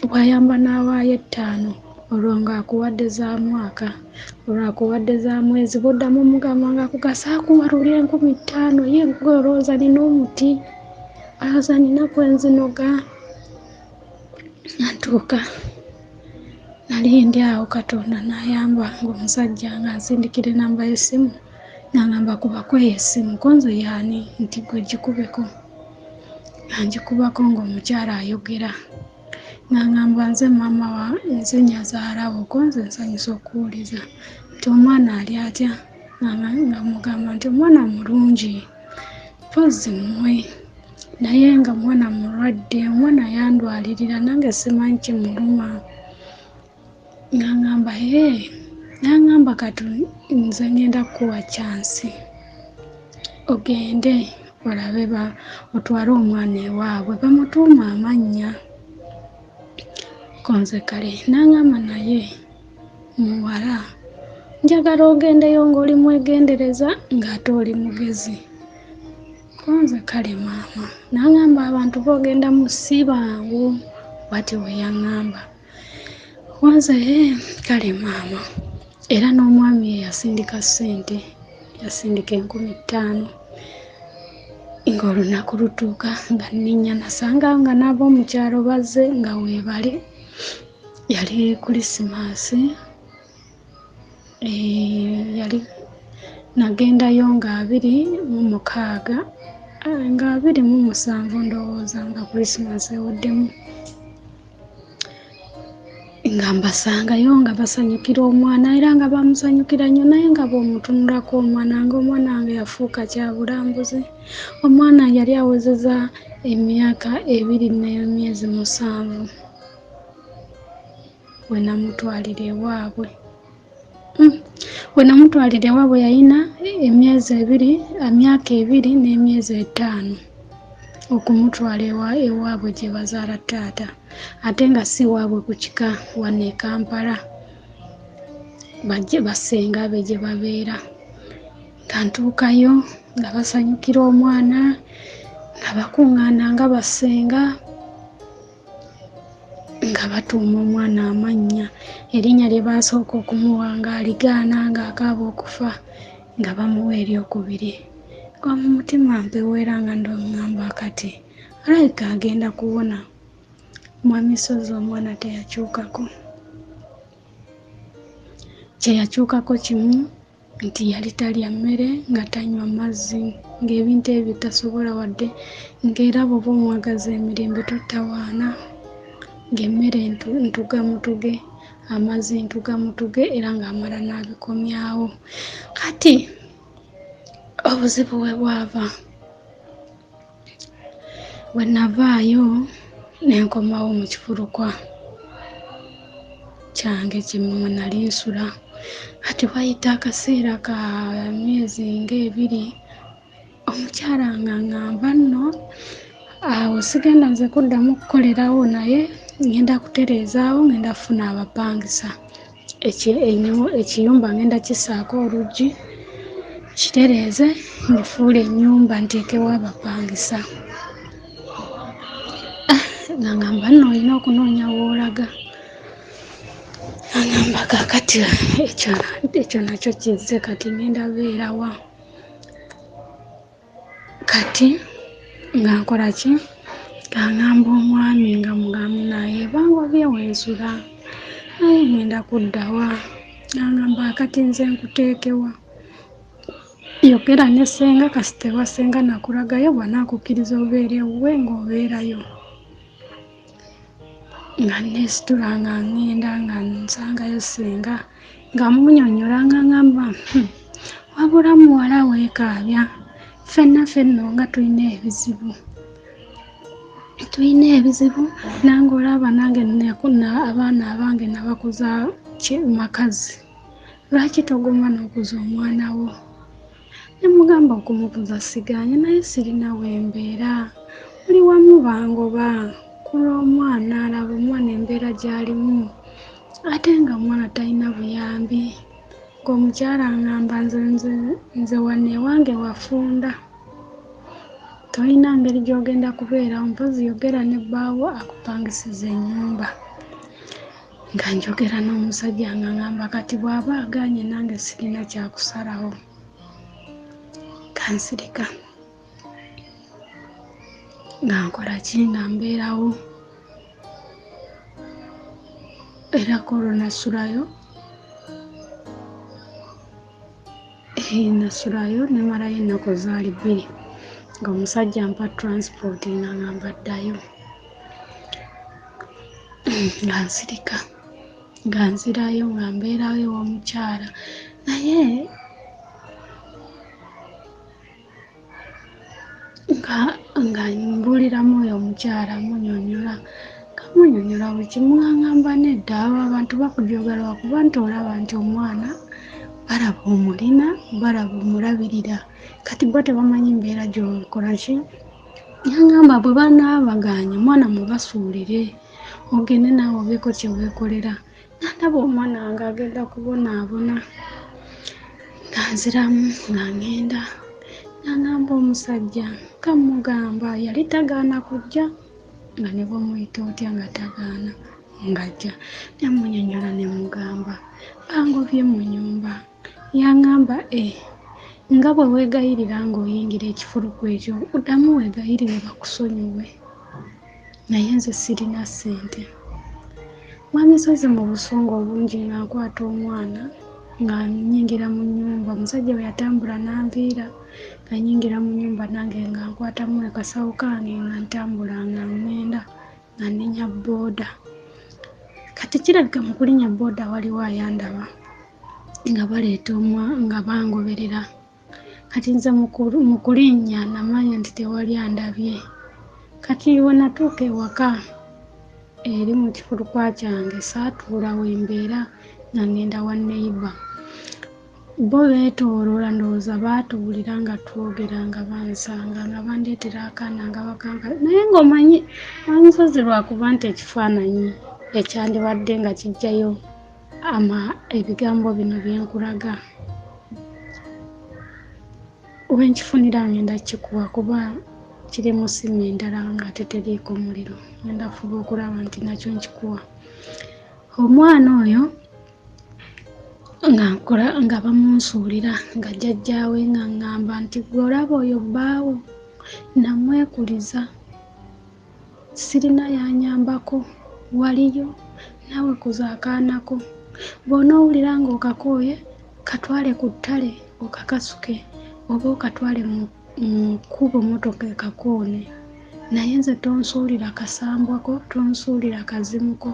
bw'ayamba n'awaayo 5, olwo ng'akuwadde za mwaka, olwo akuwadde za mwezi, bw'oddamu omugamba ng'akugasa akuwa luli 5,000, ye ggwe olowooza nina omuti, olowooza nina kwe nzinoga. Natuuka nali ndi awo Katonda n'ayamba ng'omusajja ng'ansindikira ennamba y'essimu, n'angamba kubako eyo essimu, ko nze y'ani nti ggwe gikubeko. Nga ngikubako ng'omukyala ayogera, nga ŋŋamba nze maama wa nze nnyazaala wo, ko nze nsanyuse okuwuliza nti omwana ali atya, nga mugamba nti omwana mulungi mpozzi mmwe, naye nga mwana mulwadde, omwana yandwalirira nange simanyi kimuluma. Nga ŋŋamba ee, n'aŋŋamba kati nze ŋŋenda kukuwa chance ogende olabe otwale omwana ewaabwe bamutuume amannya. Ko nze kale n'aŋŋamba naye muwala njagala ogendeyo ng'oli mwegendereza ng'ate oli mugezi. Ko nze kale maama. N'aŋŋamba abantu boogenda mu si bangu, bw'atyo bwe yaŋŋamba. Ko nze kale maama. Era n'omwami ye yasindika ssente, yasindika 5000. Ng'olunaku lutuuka nga nninnya nasanga nga n'ab'omu kyalo bazze nga weebali. Yali Kulisimaasi, yali nagendayo nga 26, nga 27 ndowooza nga Kulisimaasi eweddemu. Nga mbasangayo nga basanyukira omwana era nga bamusanyukira nnyo, naye nga bw'omutunulako omwana ng'omwana wange yafuuka kya bulambuzi. Omwana yali awezezza emyaka 2 n'emyezi 7 we namutwalira ewaabwe. We namutwalira ewaabwe yalina emyezi ebiri, emyaka 2 n'emyezi 5 okumutwala ewaabwe gye bazaala taata, ate nga si waabwe ku kika wano e Kampala, bajje basenga be gye babeera. Nga ntuukayo nga basanyukira omwana, nga bakuŋŋaana nga basenga, nga batuuma omwana amannya. Erinnya lye baasooka okumuwa ng'aligaana ng'akaaba okufa, nga bamuwa eryokubiri. Nga mu mutima mpeweera nga ndongamba kati alabika agenda kuwona. Mwami Ssozi omwana teyakyukako. Kye yakyukako kimu nti yali talya mmere nga tanywa mazzi, ng'ebintu ebyo tasobola wadde, ng'era bw'oba omwagaza emirembe totawaana, ng'emmere ntuga mutuge, amazzi ntuga mutuge, era ng'amala n'abikomyawo. Kati obuzibu we bwava, bwe navaayo ne nkomawo mu kifulukwa kyange kye mwe nali nsula. Kati wayita akaseera ka myezi ng'ebiri, omukyala nga ŋŋamba nno awo sigenda nze kuddamu kukolerawo, naye ŋŋenda kutereezaawo, ŋŋenda kufuna abapangisa. Ekiyumba ŋŋenda kissaako oluggi, kitereeze, ngifuule ennyumba nteekewo abapangisa. Nga ŋŋamba nno olina okunoonya w'olaga. Nga ŋŋamba kaakati ekyo nakyo kizze, kati ŋŋenda beera wa? Kati nga nkola ki? Nga ŋŋamba omwami nga mugamba naye bangobye we nsula, naye ŋŋenda kudda wa? Nga ŋŋamba kati nze nkuteeke wa? Yogera ne ssenga, kasita ewa ssenga nakulagayo, bw'anaakukkiriza obeera ewuwe ng'obeerayo. Nga neesitula nga ŋŋenda nga nsangayo ssenga, nga munnyonnyola nga ŋŋamba, wabula muwala weekaabya, ffenna ffenno nga tulina ebizibu. Tulina ebizibu, nange olaba nange abaana abange nabakuza makazi. Lwaki toguma n'okuza omwana wo? Ne mugamba okumukuza sigaanye, naye sirina we mbeera. Buli wamu bangoba ku lw'omwana, alaba omwana embeera gy'alimu, ate nga omwana talina buyambi. Ng'omukyala aŋŋamba nze wano ewange wafunda, tolina ngeri gy'ogenda kubeerawo, mpozzi yogera ne bbaawo akupangisize ennyumba. Nga njogera n'omusajja nga ŋŋamba kati bw'aba agaanye nange sirina kyakusalawo. Kansirika. Nga nkola ki? Nga mbeerawo. Era ku olwo nasulayo. Nasulayo ne mmalayo ennaku zaali 2. Ng'omusajja ampa transport nga ngamba ddayo, nga nsirika, nga nzirayo, nga mbeerawo ew'omukyala. Naye nga mbuuliramu oyo omukyala, munyonyola, nga munyonyola buli kimu, nga ngamba nedda, abo abantu bakujooga lwakuba nti olaba nti omwana balaba omulina, balaba omulabirira, kati bo tebamanyi mbeera gy'okola ki. Yangamba bwe banaaba bagaanye omwana mubasuulire, ogende naawe obeeko kye weekolera. Nandaba omwana wange agenda kubonaabona. Nga nziramu nga ngenda, nga ngamba omusajja, nga mmugamba yali tagaana kujja, nga ne bw'omuyita otya nga tagaana, ng'ajja. Ne mmunyonnyola ne mmugamba bangobye mu nnyumba. Yangamba nga bwe weegayirira ng'oyingira ekifulukwa ekyo, oddamu weegayirire bakusonyiwe. Naye nze sirina ssente. Mwami Ssozi mu busungu obungi nga nkwata omwana nga nnyingira mu nnyumba. Omusajja bwe yatambula n'anviira, nga nnyingira mu nnyumba nange nga nkwatamu akasawo kange nga ntambula nga ŋŋenda nga nninnya bbooda. Kati kirabika mu kulinnya bbooda waliwo ayandaba nga baleeta nga bangoberera. Kati nze mu kulinnya namanya nti tewali andabye. Kati we natuuka ewaka eri mu kifulukwa kyange, saatuula we mbeera nga ŋŋenda wa neighbor. Bo beetooloola, ndowooza baatuwulira nga twogera, nga bansanga, nga bandeetera akaana nga bakanka. Naye ng'omanyi Mwami lwakuba nti ekifaananyi ekyandibadde nga kijjayo ebigambo bino bye nkulaga, we nkifunira ngenda kikuwa kuba kiri mu ssimu endala ng'ate teriiko muliro. Ngenda kufuba okulaba nti nakyo nkikuwa. Omwana oyo nga nkola nga bamunsuulira, nga jjajjaawe nga ŋŋamba nti ggwe olaba oyo bbaawo, namwekuliza, sirina yanyambako, waliyo naawe kuza akaanako. Bw'onoowulira ng'okakooye, katwale ku ttale okakasuke, oba okatwale mu kkubo mmotoka ekakoone. Naye nze tonsuulira kasambwako, tonsuulira kazimuko.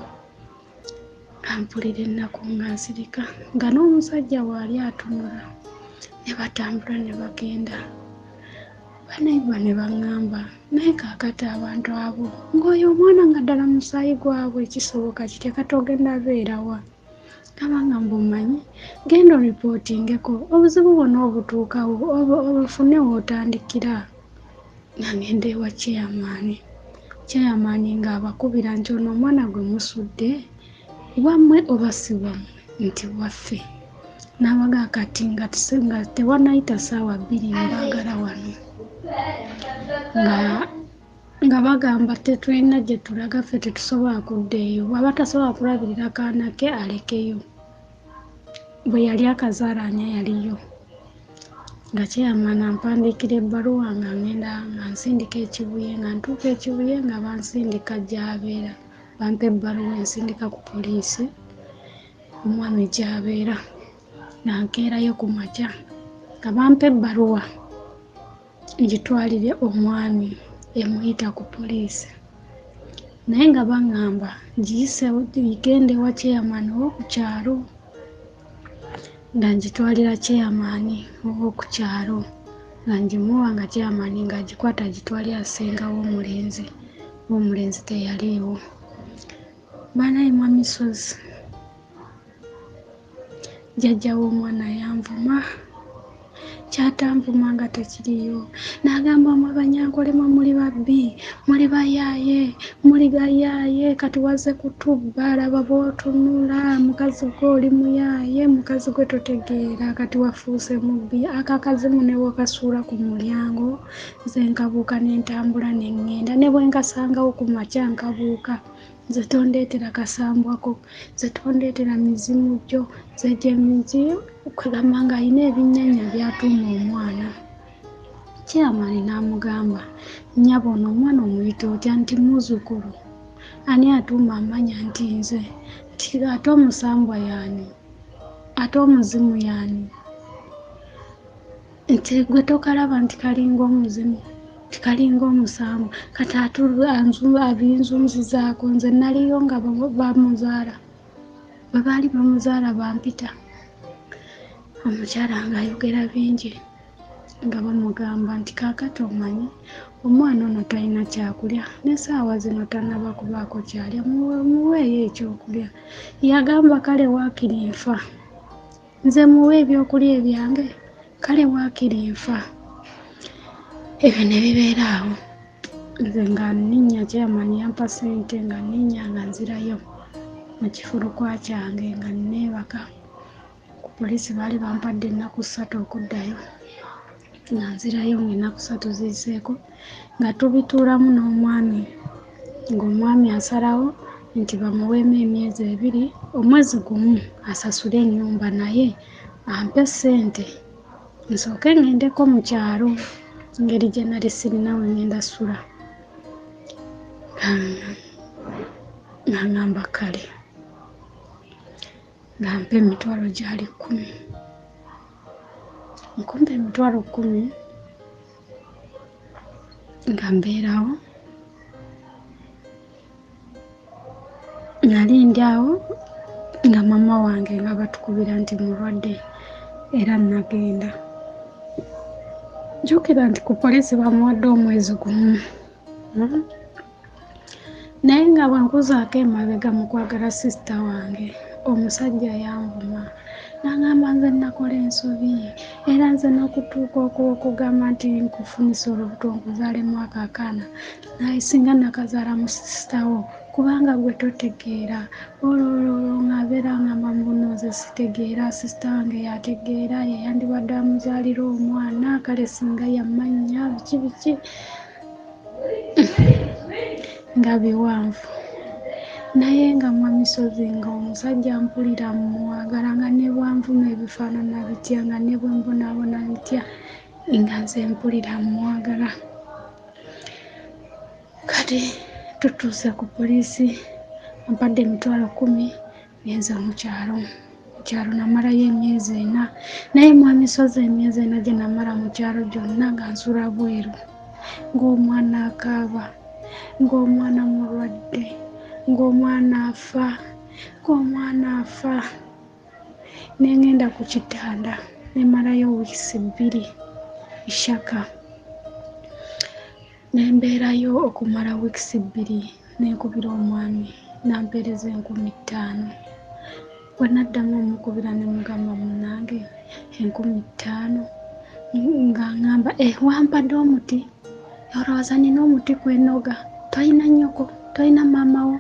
Nga mpulira ennaku nga nsirika, nga n'omusajja waali atunula. Ne batambula ne bagenda. Baneighbor ne baŋŋamba, naye kaakati abantu abo ng'oyo omwana nga ddala musaayi gwabwe kisoboka kitya, kati ogenda abeera wa? Nga baŋŋamba omanyi, genda oripootingeko obuzibu bwonna obutuukawo, obufune w'otandikira. Nga ŋŋenda ewa chairman. Chairman ng'abakubira nti ono omwana gwe musudde wammwe oba si wammwe? Nti waffe. N'abaga kati nga tewannayita ssaawa bbiri mbaagala wano. Nga bagamba tetulina gye tulaga, ffe tetusobola kudda eyo. Bw'aba tasobola kulabirira kaana ke alekeyo. Bwe yali akazaala ani yaliyo? Nga chairman ampandiikira ebbaluwa nga ŋŋenda nga nsindika e Kibuye, nga ntuuka e Kibuye nga bansindika gy'abeera. Bampa ebbaluwa ensindika ku poliisi omwami gy'abeera. Nga nkeerayo ku makya nga bampa ebbaluwa ngitwalire omwami emuyita ku poliisi. Naye nga baŋŋamba ngiyise gende ewa chairman ow'oku kyalo. Nga ngitwalira chairman ow'oku kyalo, nga ngimuwa, nga chairman ng'agikwata agitwalira ssenga w'omulenzi. W'omulenzi teyaliiwo. Banaye Mwami Ssozi, jjajja w'omwana yanvuma, kyatanvuma nga tekiriyo. N'agamba mmwe Banyankole mmwe muli babbi, muli bayaaye, muli gayaaye, kati wazze kutubba, laba bw'otunula, mukazi gwe oli muyaaye, mukazi gwe totegeera, kati wafuuse mubbi. Ako akazimu ne bw'okasuula ku mulyango, nze nkabuuka ne ntambula ne ŋŋenda, ne bwe nkasangawo ku makya nkabuuka. Nze tondeetera kasambwako, nze tondeetera mizimu gyo, nze gye mizimu. Kwegamba ng'alina ebinnyanya by'atuuma omwana. Chairman n'amugamba, nnyabo ono omwana omuyita otya? Nti muzzukulu. Ani atuuma amanya? Nti nze. Nti ate omusambwa y'ani? Ate omuzimu y'ani? Nti gwe tokalaba nti kalinga omuzimu? Tikalinga omusango kati abinzunzizaako. Nze naliyo nga bamuzaala, bwe baali bamuzaala bampita. Omukyala ng'ayogera bingi nga bamugamba nti kaakati omanyi omwana ono talina kyakulya, n'essaawa zino tannaba kubaako kyalya, muweeyo ekyokulya. Yagamba kale waakiri nfa, nze muwe ebyokulya ebyange, kale waakiri nfa. Ebyo ne bibeera awo. Nze nga nninnya, chairman yampa ssente, nga nninnya nga nzirayo mu kifulukwa kyange nga neebaka. Ku poliisi baali bampadde ennaku 3 okuddayo, nga nzirayo ng'ennaku 3 ziyiseeko, nga tubituulamu n'omwami, ng'omwami asalawo nti bamuweemu emyezi 2, omwezi 1 asasule ennyumba naye ampe ssente nsooke ŋŋendeko mu kyalo, engeri gye nali sirina we ŋŋenda ssula. Nga ŋŋamba kale, ng'ampa emitwalo gyali 10. Nkumpa emitwalo 10 nga mbeerawo. Nali ndi awo nga maama wange nga batukubira nti mulwadde, era nagenda. Jjukira nti ku poliisi bamuwadde omwezi 1. Naye nga bwe nkuzaako emabega mu kwagala sisita wange, omusajja yanvuma n'angamba nze nakola ensobi, era nze n'okutuuka okugamba nti nkufunisa olubuto nkuzaalemu ako akaana, naye singa nakazaala mu sisita wo, kubanga gwe totegeera. Olwo ng'abeera ngamba mbu nze sitegeera, sisita wange yategeera, ye yandibadde amuzaalira omwana, kale singa yammanya biki biki, nga biwanvu. Naye nga Mwami Ssozi nga omusajja mpulira mmwagala, nga ne bwanvuma ebifaanana bitya, nga ne bwe mbonaabona ntya, nga nze mpulira mmwagala. Kati tutuuse ku poliisi, ampadde emitwalo 10, ngenze mu kyalo. Mu kyalo namalayo emyezi 4, naye Mwami Ssozi emyezi 4 gye namala mu kyalo gyonna nga nsula bweru, ng'omwana akaaba, ng'omwana mulwadde, ng'omwana afa, ng'omwana afa. Ne ŋŋenda ku kitanda ne mmalayo wiiki 2 Ishaka. Ne mbeerayo okumala wiiki 2, ne nkubira omwami n'ampeereza 5000. Bwe naddamu omukubira ne mugamba munnange 5000, nga ŋŋamba, wampadde omuti, olowooza nina omuti kwenoga, tolina nnyoko, tolina maama wo.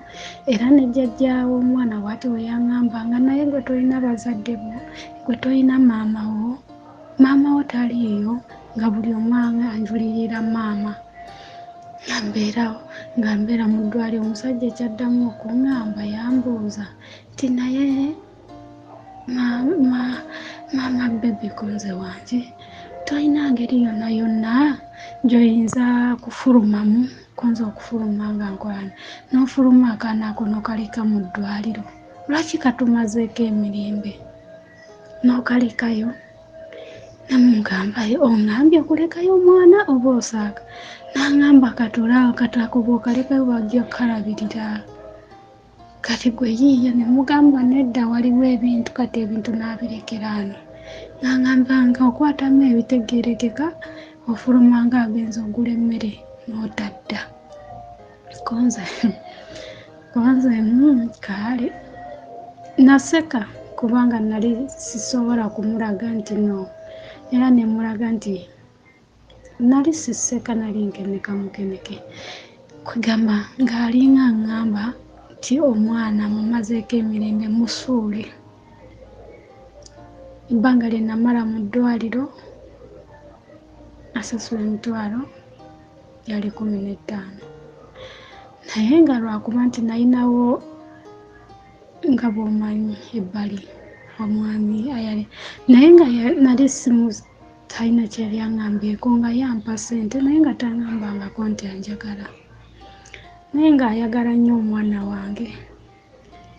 Era ne jjajjaawo omwana bw'ati bwe yaŋŋamba nga naye gwe tolina bazadde bo, gwe tolina maama wo, maama wo taliiyo, nga buli omu anjulirira maama. Nga mbeerawo, nga mbeera mu ddwaliro, omusajja ekyaddamu okuŋŋamba yambuuza nti naye maama baby konze wange, tolina ngeri yonna yonna gy'oyinza kufulumamu, konze okufuluma nga nkola n'ofuluma akaana ako n'okaleka mu ddwaliro, lwaki katumazeeko emirembe n'okalekayo? Namugamba, oŋŋambye okulekayo omwana oba osaaga? N'aŋŋamba katulaawo, kati ako bw'okalekayo bajja kukalabirira. Kati gwe yiiya. Ne mugamba nedda, waliwo ebintu, kati ebintu n'abirekera ano. N'aŋŋamba nga okwatamu ebitegeerekeka, ofuluma ng'agenze ogula emmere n'otadda. Konze kale naseka kubanga nali sisobola kumulaga nti no, era ne mulaga nti nali siseka, nali nkeneka mukeneke. Kwegamba ng'alinga aŋŋamba nti omwana mumazeeko emirembe, musuule. Ebbanga lye namala mu ddwaliro asasula emitwalo gyali 15, naye nga lwakuba nti nalinawo nga bw'omanyi ebbali omwami ayali, naye nga nali simu talina kye yali aŋŋambyeko, nga yampa ssente naye nga taŋŋambangako nti anjagala, naye ng'ayagala nnyo omwana wange,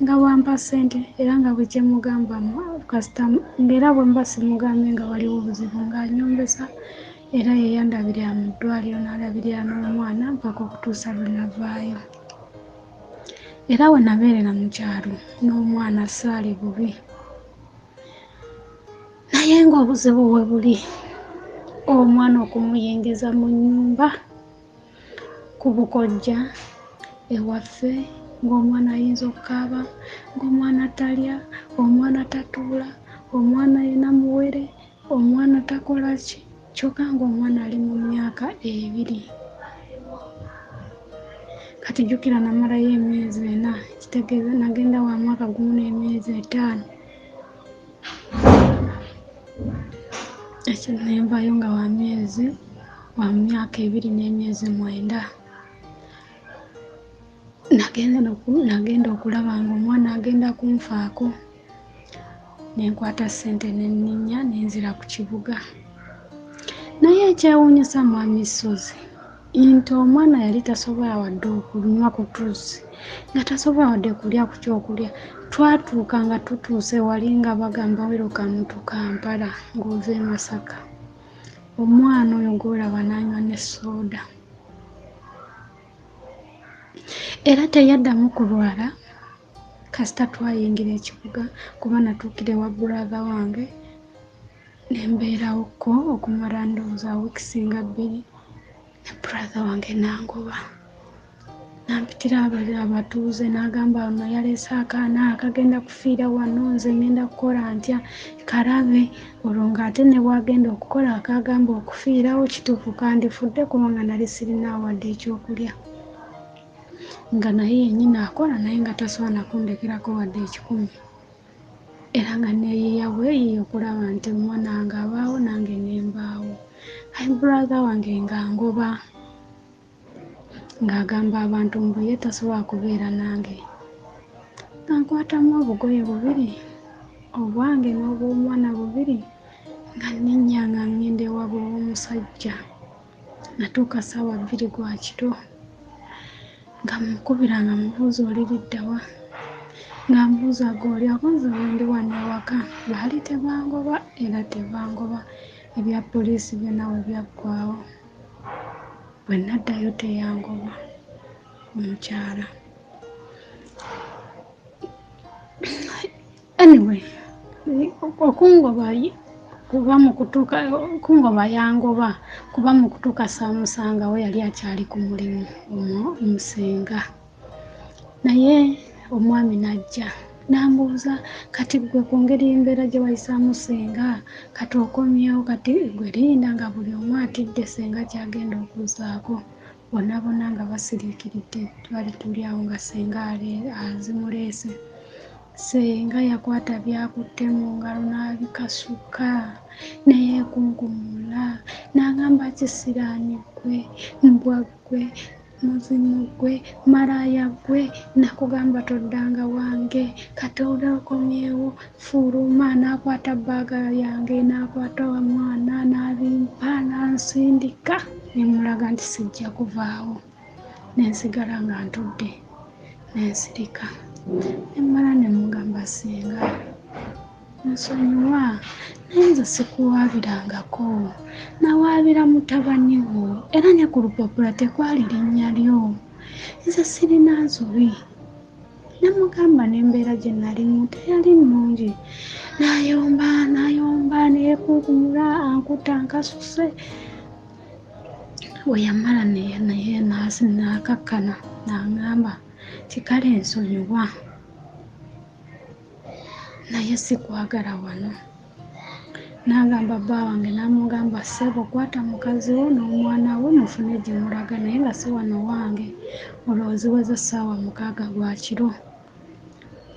nga bw'ampa ssente era nga bwe kyemugamba kasita, ng'era bwe mba simugambye nga waliwo obuzibu ng'anyombesa, Era ye yandabirira mu ddwaliro n'alabirira n'omwana mpaka okutuusa lwe navaayo. Era we nabeerera mu kyalo n'omwana saali bubi. Naye ng'obuzibu we buli omwana okumuyingiza mu nnyumba ku bukojja ewaffe ng'omwana ayinza okukaaba, ng'omwana talya, omwana tatuula, omwana yenna muwere, omwana takola ki, kyokka ng'omwana ali mu myaka 2. Kati jjukira namalayo emyezi 4, kitegeeza nagenda wa mwaka 1 n'emyezi 5. Ekyo nenvayo nga wa myaka 2 n'emyezi 9. Nagenda okulaba ng'omwana agenda kunfaako, ne nkwata ssente ne nninnya ne nzira ku kibuga. Naye ekyewuunyisa Mwami Ssozi nti omwana yali tasobola wadde okunywa ku tuzzi, nga tasobola wadde kulya ku kyokulya. Twatuuka nga tutuuse wali nga bagamba welcome to Kampala ng'ova e Masaka. Omwana oyo gw'olaba n'anywa ne sooda. Era teyaddamu kulwala kasita twayingira ekibuga, kuba natuukira ewa brother wange ne mbeerawokko okumala ndowooza weeks nga 2, ne brother wange n'angoba. Nampitira abatuuze n'agamba ono yaleese akaana akagenda kufiira wano, nze ngenda kukola ntya kalabe. Olwo ng'ate ne bw'agenda okukola akagamba okufiirawo kituufu kandifudde kubanga nali sirina wadde ekyokulya. Nga naye yennyini akola naye nga tasobola na kundekerako wadde 100. Era nga neeyiiya bweyiiya okulaba nti omwana wange abaawo nange ne mbaawo. Ayi brother wange ng'angoba, ng'agamba abantu mbu ye tasobola kubeera nange. Nga nkwatamu obugoye 2, obwange n'obw'omwana 2, nga nninnya nga ngenda ewaabwe w'omusajja. Natuuka ssaawa 2 gwa kiro, nga mmukubira nga mubuuza oli ludda wa, nga mbuuza ggwe oli awo nze wendi wano ewaka. Baali tebangoba era tebangoba, ebya poliisi byonna we byaggwaawo. Bwe naddayo teyangoba omukyala. Anyway, okungoba kuba mu kutuuka, okungoba yangoba kuba mu kutuuka saamusangawo, yali akyali ku mulimu omusenga. Naye omwami n'ajja n'ambuuza, kati ggwe ku ngeri embeera gye wayisaamu ssenga, kati okomyewo, kati ggwe linda nga buli omu atidde ssenga ky'agenda okuzzaako. Bonna bonna nga basiriikiridde, twali tuli awo nga ssenga azimuleese. Ssenga yakwata by'akutte mu ngalo n'abikasuka ne yeekunkumula n'agamba kisiraani ggwe, mbwa ggwe, muzimu ggwe, malaaya ggwe, nakugamba toddanga wange, kati okomyewo fuluma. N'akwata bbaaga yange n'akwata omwana n'abimpa n'ansindika ne mmulaga nti sijja kuvaawo. Ne nsigala nga ntudde ne nsirika. Ne mmala ne mmugamba ssenga nsonyiwa, naye nze sikuwaabirangako, nawaabira mutabani wo era ne ku lupapula tekwali linnya lyo, nze sirina nsobi. Ne mugamba n'embeera gye nalimu teyali nnungi. N'ayomba n'ayomba ne yeekunkumula ankutta ankasuse. Bwe yamala naye n'akakkana n'aŋŋamba nti kale nsonyiwa, naye sikwagala wano. N'agamba bba wange n'amugamba ssebo kwata mukazi wo n'omwana wo mufune gye mulaga, naye nga si wano wange. Olwo ziweze ssaawa 6 gwa kiro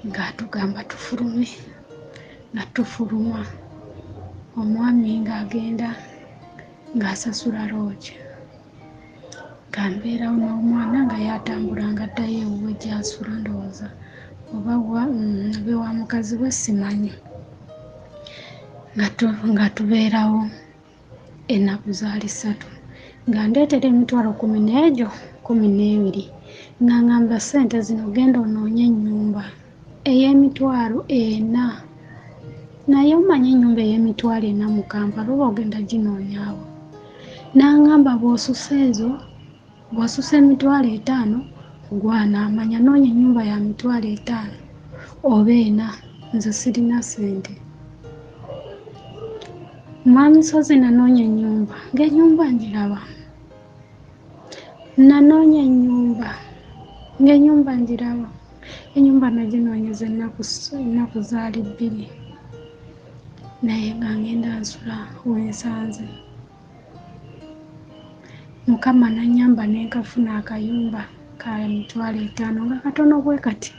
ng'atugamba tufulume, nga tufuluma. Omwami ng'agenda ng'asasula loogi, nga mbeerawo n'omwana nga ye atambula ng'addayo ewuwe gy'asula ndowooza oba wa mukazi we simanyi. Nga tubeerawo ennaku zaali 3, nga ndeetera emitwalo 10 n'egyo 12, nga ŋŋamba ssente zino genda onoonye ennyumba ey'emitwalo 4. Naye omanyi ennyumba ey'emitwalo 4 mu Kampala oba ogenda ginoonyaawo? N'angamba bw'osusa ezo, bw'osusa 50,000 gw'anaamanya, noonya ennyumba ya 50,000 oba 4, nze sirina ssente. Mwami Ssozi nanoonya ennyumba, ng'ennyumba ngiraba. Nanoonya ennyumba, ng'ennyumba ngiraba. Ennyumba naginoonyeza ennaku zaali 2, naye nga ngenda nsula wensanze. Mukama n'annyamba ne nkafuna akayumba ka 50,000 nga katono bwe kati,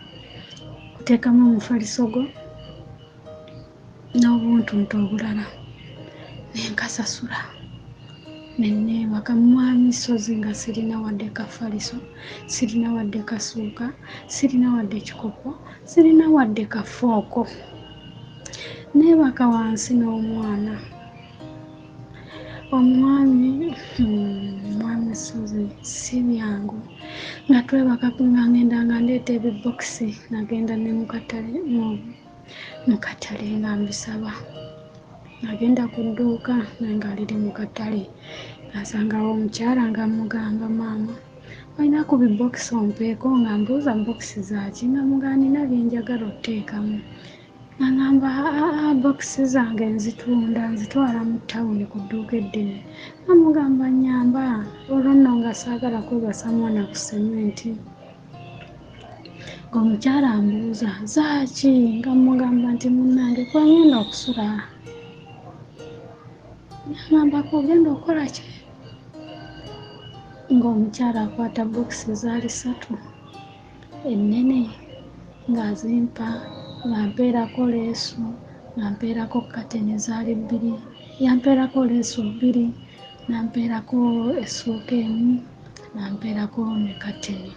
oteekamu omufaliso gwo n'obuntuntu obulala, ne nkasasula ne neebaka. Mwami Ssozi nga sirina wadde kafaliso, sirina wadde kasuuka, sirina wadde kikopo, sirina wadde kafooko. Neebaka wansi n'omwana. Omwami mwami Ssozi si byangu, nga twebaka nga ngenda nga ndeeta ebibokisi, nagenda ne mu katale nga mbisaba. Nagenda ku dduuka naye nga liri mu katale, nasangawo omukyala nga mugamba, maama olina ku bibokisi ompeeko? Nga mbuuza bokisi zaaki, nga mugamba nina bye njagala oteekamu. Nangamba aa bokisi zange nzitunda, nzitwala mu tawuni ku dduuka eddene. Namugamba nnyamba, olwo nno nga saagala kwebasa mwana ku sementi. Ng'omukyala ambuuza zaaki, nga mugamba nti munnange kwengenda okusula. Nangamba kw'ogenda okukola ki? Ng'omukyala akwata bokisi zaali 3 ennene ng'azimpa, ng'ampeerako leesu, ng'ampeerako kateni zaali 2, yampeerako leesu 2, n'ampeerako essuuka 1, n'ampeerako ne kateni,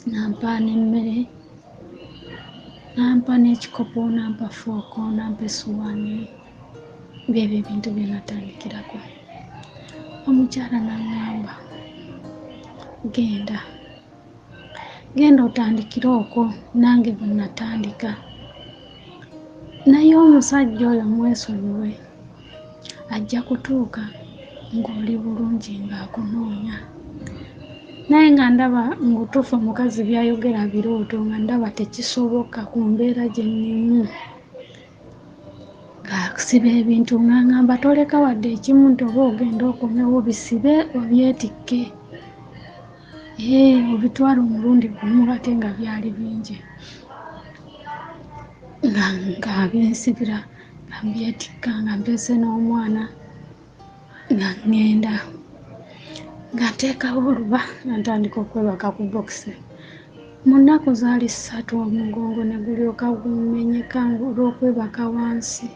n'ampa n'emmere, n'ampa n'ekikopo, n'ampa fooko, n'ampa essowaani. Byebyo ebintu bye natandikirako. Omukyala n'aŋŋamba genda, genda otandikire okwo nange bwe natandika. Naye omusajja oyo mwesonyiwe, ajja kutuuka ng'oli bulungi ng'akunoonya. Naye nga ndaba ngutuufu omukazi by'ayogera birooto, nga ndaba tekisoboka ku mbeera gye nnimu. Ng'asiba ebintu ng'aŋŋamba toleka wadde ekimu nti oba ogenda okomewo, bisibe obyetikke, obitwale omulundi gumu, ate nga byali bingi. Nga binsibira, nga mbyetikka, nga mpeese n'omwana, nga ŋŋenda nga nteekawo oluba, nga ntandika okwebaka ku bokisi. Mu nnaku zaali 3 omugongo ne gulyoka gumenyeka olw'okwebaka wansi,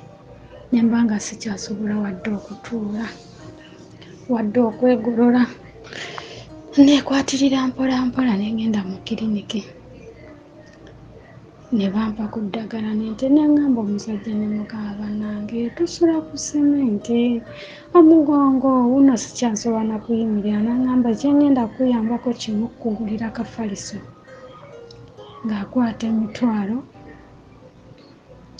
ne mba nga sikyasobola wadde okutuula wadde okwegolola. Neekwatirira mpola mpola ne ŋŋenda mu kiriniki, ne bampa ku ddagala nente. Ne ŋŋamba omusajja ne mugamba, bannange tusula ku sementi, omugongo wuno sikyasobola na kuyimirira. N'aŋŋamba kye ŋŋenda kukuyambako kimu, kukugulira kafaliso. Ng'akwata 50,000,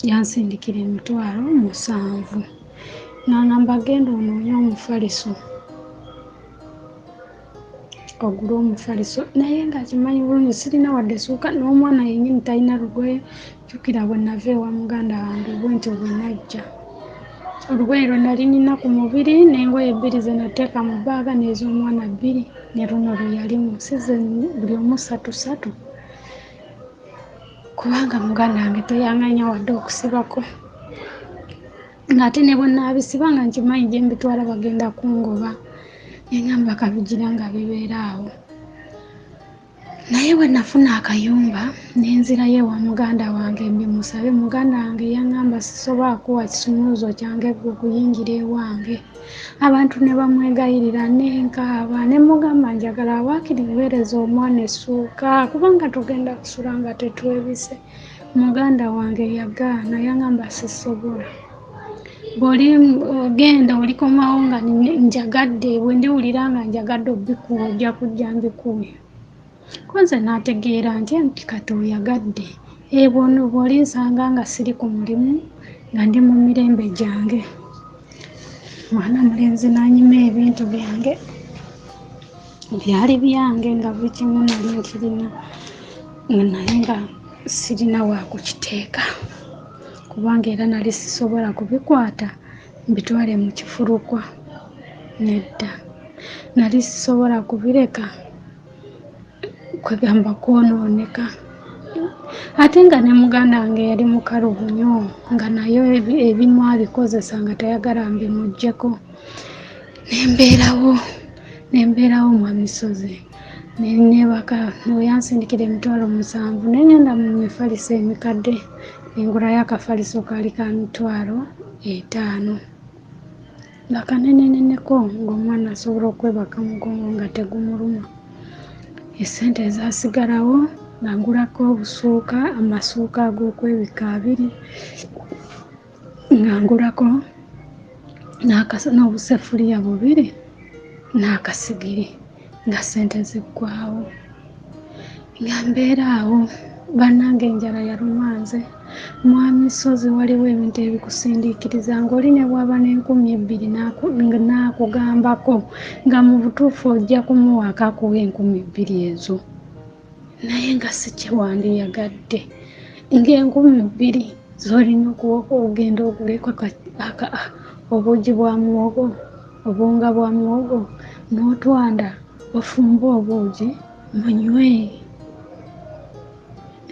yansindikira 70,000. N'aŋŋamba genda onoonye omufaliso, ogule omufaliso. Naye nga kimanyi bulungi sirina wadde ssuuka, n'omwana yennyini talina lugoye. Jjukira bwe nava ewa muganda wange bwe ntyo bwe najja, olugoye lwe nali nina ku mubiri n'engoye 2 ze nateeka mu bbaaga n'ez'omwana 2 ne luno lwe yalimu, si ze buli omu 3 3, kubanga muganda wange teyanganya wadde okusibako. Ng'ate ne bwe naabisiba nga nkimanyi gye mbitwala bagenda kungoba. Ne ŋŋamba kabigira nga bibeera awo. Naye bwe nafuna akayumba ne nzirayo ewa muganda wange mbimusabe. Muganda wange yaŋŋamba sisobola kuwa kisumuluzo kyange ggwe kuyingira ewange. Abantu ne bamwegayirira ne nkaaba, ne mugamba njagala waakiri mpeereza omwana essuuka kubanga tugenda kusula nga tetwebise. Muganda wange yagaana, yaŋŋamba sisobola. Bw'oli ogenda olikomawo nga njagadde, bwe ndiwulira nga njagadde obikuwa ojja kujja mbikuwe. Ko nze n'ategeera nti kati oyagadde. Bw'olinsanga nga siri ku mulimu, nga ndi mu mirembe gyange. Mwana mulenzi n'anyima ebintu byange, byali byange nga buli kimu nali nkirina, naye nga sirina waakukiteeka kubanga era nali sisobola kubikwata mbitwale mu kifulukwa, nedda. Nali sisobola kubireka kwegamba kwonooneka. Ate nga ne muganda wange yali mukalubu nnyo, nga naye ebimu abikozesa nga tayagala mbimuggyeko. Ne mbeerawo Mwami Ssozi, ne neebaka. We yansindikira 70,000, ne ngenda mu mifaliso emikadde ne ngulayo akafaliso kaali ka 50,000, nga kaneneneneko, ng'omwana asobola okwebaka mugongo nga tegumuluma. Essente ezaasigalawo nga ngulako obusuuka, amasuuka ag'okwebikka abiri, nga ngulako n'obusefuliya bubiri n'akasigiri, nga ssente ziggwawo. Nga mbeera awo, bannange, enjala yaluma nze. Mwami Ssozi, waliwo ebintu ebikusindiikiriza ng'oli ne bw'aba n'2000 n'akugambako nga mu butuufu ojja kumuwaako akuwa 2000 ezo, naye nga si kye wandiyagadde, ng'enkumu 2 z'olina okuwa ogenda oguleko obuugi bwa muwogo, obuwunga bwa muwogo, n'otwanda ofumbe obuugi munywe.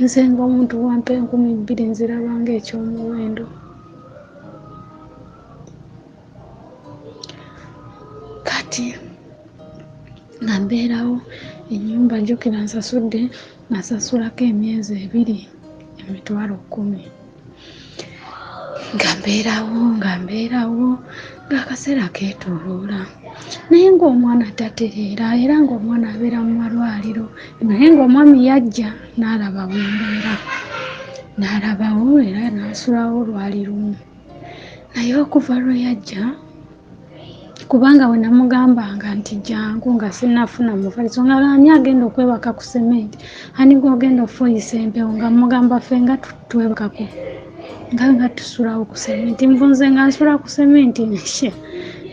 Nze ng'omuntu wampa 2000 nziraba ng'ekyomuwendo. Kati nga mbeerawo, ennyumba jjukira nsasudde, nasasulako emyezi 2 10,000. Nga mbeerawo, nga mbeerawo, ng'akaseera keetooloola, naye ng'omwana tatereera, era ng'omwana abeera mu malwaliro. Naye ng'omwami yajja n'alaba bwe mbeera, n'alabawo era n'asulawo lwali lumu. Naye okuva lwe yajja, kubanga bwe namugambanga nti jangu nga sinnafuna mufaliso, nga ani agenda okwebaka ku sementi, ani gw'ogenda ofuuyisa empewo? Nga mugamba ffe nga twebakako nga tusulawo ku sementi. Nvunze nga nsula ku sementi, nshe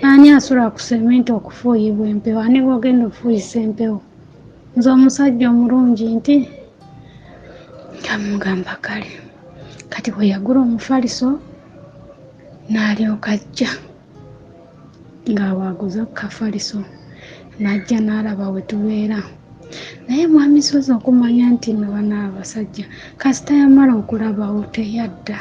ani asula ku sementi okufuuyibwa empewo? Ani gw'ogenda ofuuyisa empewo? Nze omusajja omulungi nti nga mugamba kale. Kati bwe yagula omufaliso n'alyoka ajja, ng'awo aguze ku kafaliso, n'ajja n'alaba we tubeera. Naye Mwami Ssozi, okumanya nti nno bano abasajja, kasita yamala okulabawo teyadda.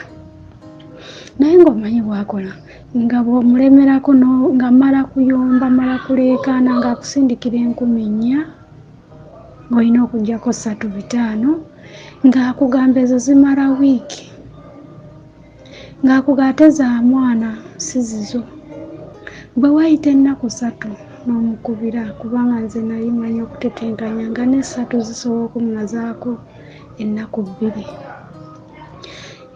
Naye ng'omanyi bw'akola, nga bw'omulemerako, nga mmala kuyomba, mala kuleekaana, ng'akusindikira 4000, ng'olina okuggyako ssatu bitaano, ng'akugamba ezo zimala wiiki, ng'akuga ate za mwana si zizo. Bwe wayita ennaku 3 n'omukubira, kubanga nze nali mmanyi okutetenkanya nga n'essatu zisobola okummazaako ennaku 2,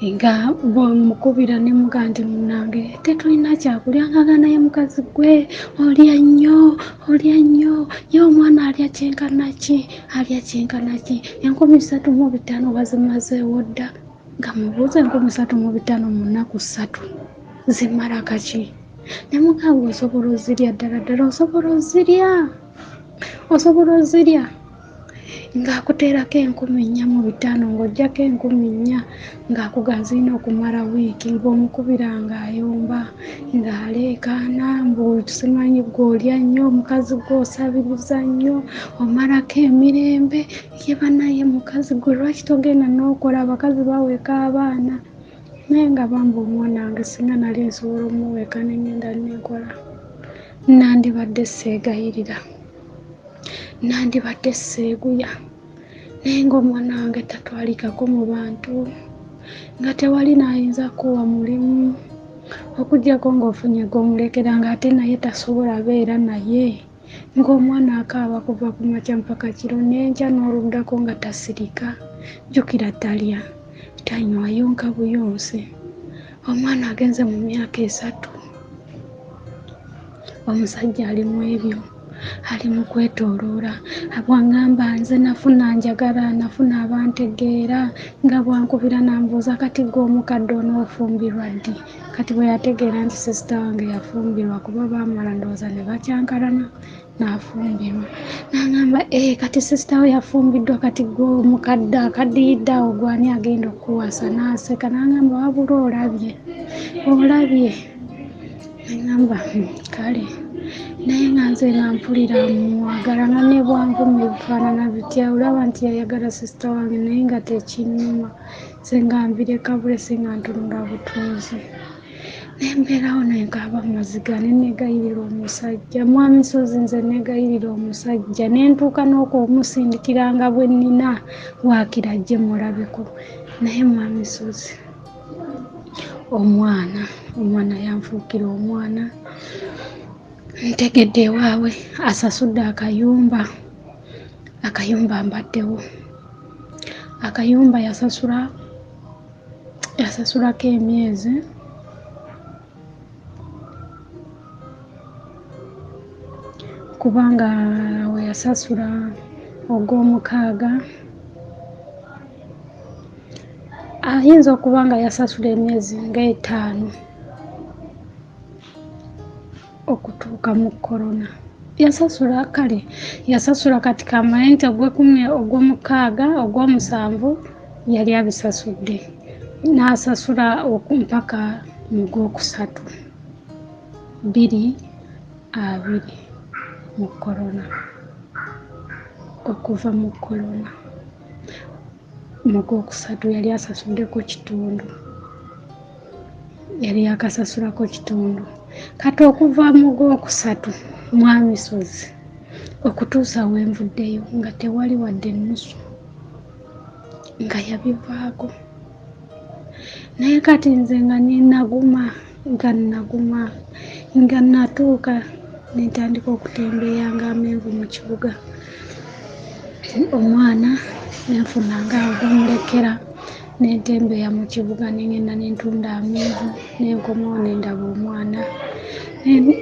nga bw'omukubira ne mugamba nti munnange tetulina kyakulya, nga naye mukazi gwe olya nnyo, olya nnyo, ye omwana alya kyenkana ki, alya kyenkana ki? 3500 wazimazeewo dda. Nga mubuuza, 3500 mu nnaku 3 zimala kaki? Ne mugamba osobola ozirya ddala ddala, osobola ozirya, osobola ozirya? Ng'akuteerako 4500, ng'oggyako 4000, ng'akugamba zirina okumala wiiki. Ng'omukubira ng'ayomba, ng'aleekaana mbu simanyi gwe olya nnyo, omukazi gwe osabiriza nnyo, omalako emirembe. Ye bannaye, mukazi gwe lwaki togenda n'okola? Abakazi baweeka abaana. Naye nga bamba omwana wange, singa nali nsobola omuweeka ne ŋŋenda nenkola, nandibadde seegayirira, nandibadde seeguya. Naye ng'omwana wange tatwalikako mu bantu, nga tewali n'ayinza kuwa mulimu okuggyako ng'ofunye gw'omulekera, ng'ate naye tasobola beera naye, ng'omwana akaaba kuva ku makya mpaka kiro, n'enkya n'oluddako nga tasirika. Jjukira talya, tanywa, ayonka buyonsi. Omwana agenze mu myaka 3, omusajja ali mu ebyo. Ali mu kwetooloola. Bw'aŋŋamba nze nafuna njagala, nafuna abantegeera, nga bw'ankubira n'ambuuza kati ggwe omukadde onoofumbirwa ddi? Kati bwe yategeera nti sisita wange yafumbirwa kuba baamala ndowooza ne bakyankalana n'afumbirwa. N'aŋŋamba ee kati sisita we yafumbiddwa kati ggwe omukadde akaddiyidde awo ggwe ani agenda okukuwasa? N'aseka n'aŋŋamba wabula olabye, olabye. Nengamba kale naye nga nze nga mpulira mwagala nga ne bwanvuma ebifaanana bitya olaba nti yayagala sisita wange naye nga tekinnuma nze nga mbireka bulesi nga ntunula butunzi nembeerawo nenkaaba amaziga nenegayirira omusajja mwami sozi nze negayirira omusajja nentuuka n'okumusindikiranga bwe nnina waakira ajje mulabeko naye mwami sozi omwana omwana yanfuukira omwana ntegedde ewaabwe asasudde akayumba akayumba mbaddewo akayumba yasasula yasasulako emyezi kubanga weyasasula ogw'omukaaga ayinza okuba nga yasasula emyezi nga etaano okutuuka mu korona yasasula kale yasasula kati kamale nti ogwekumi ogwomukaaga ogwomusanvu yali abisasudde n'asasula mpaka mu gwokusatu 2020 mu korona okuva mu korona mu gwokusatu yali asasuddeko kitundu yali akasasulako kitundu kati okuva mu gwokusatu mwami Sozi okutuusa wenvuddeyo nga tewali wadde ennusu nga yabivaako naye kati nze nga ninaguma nga naguma nga natuuka nentandika okutembeeya nga amenvu mu kibuga omwana nenfuna nga ogumulekera nentembeeya mu kibuga nengenda nentunda amenvu nenkomawo nendaba omwana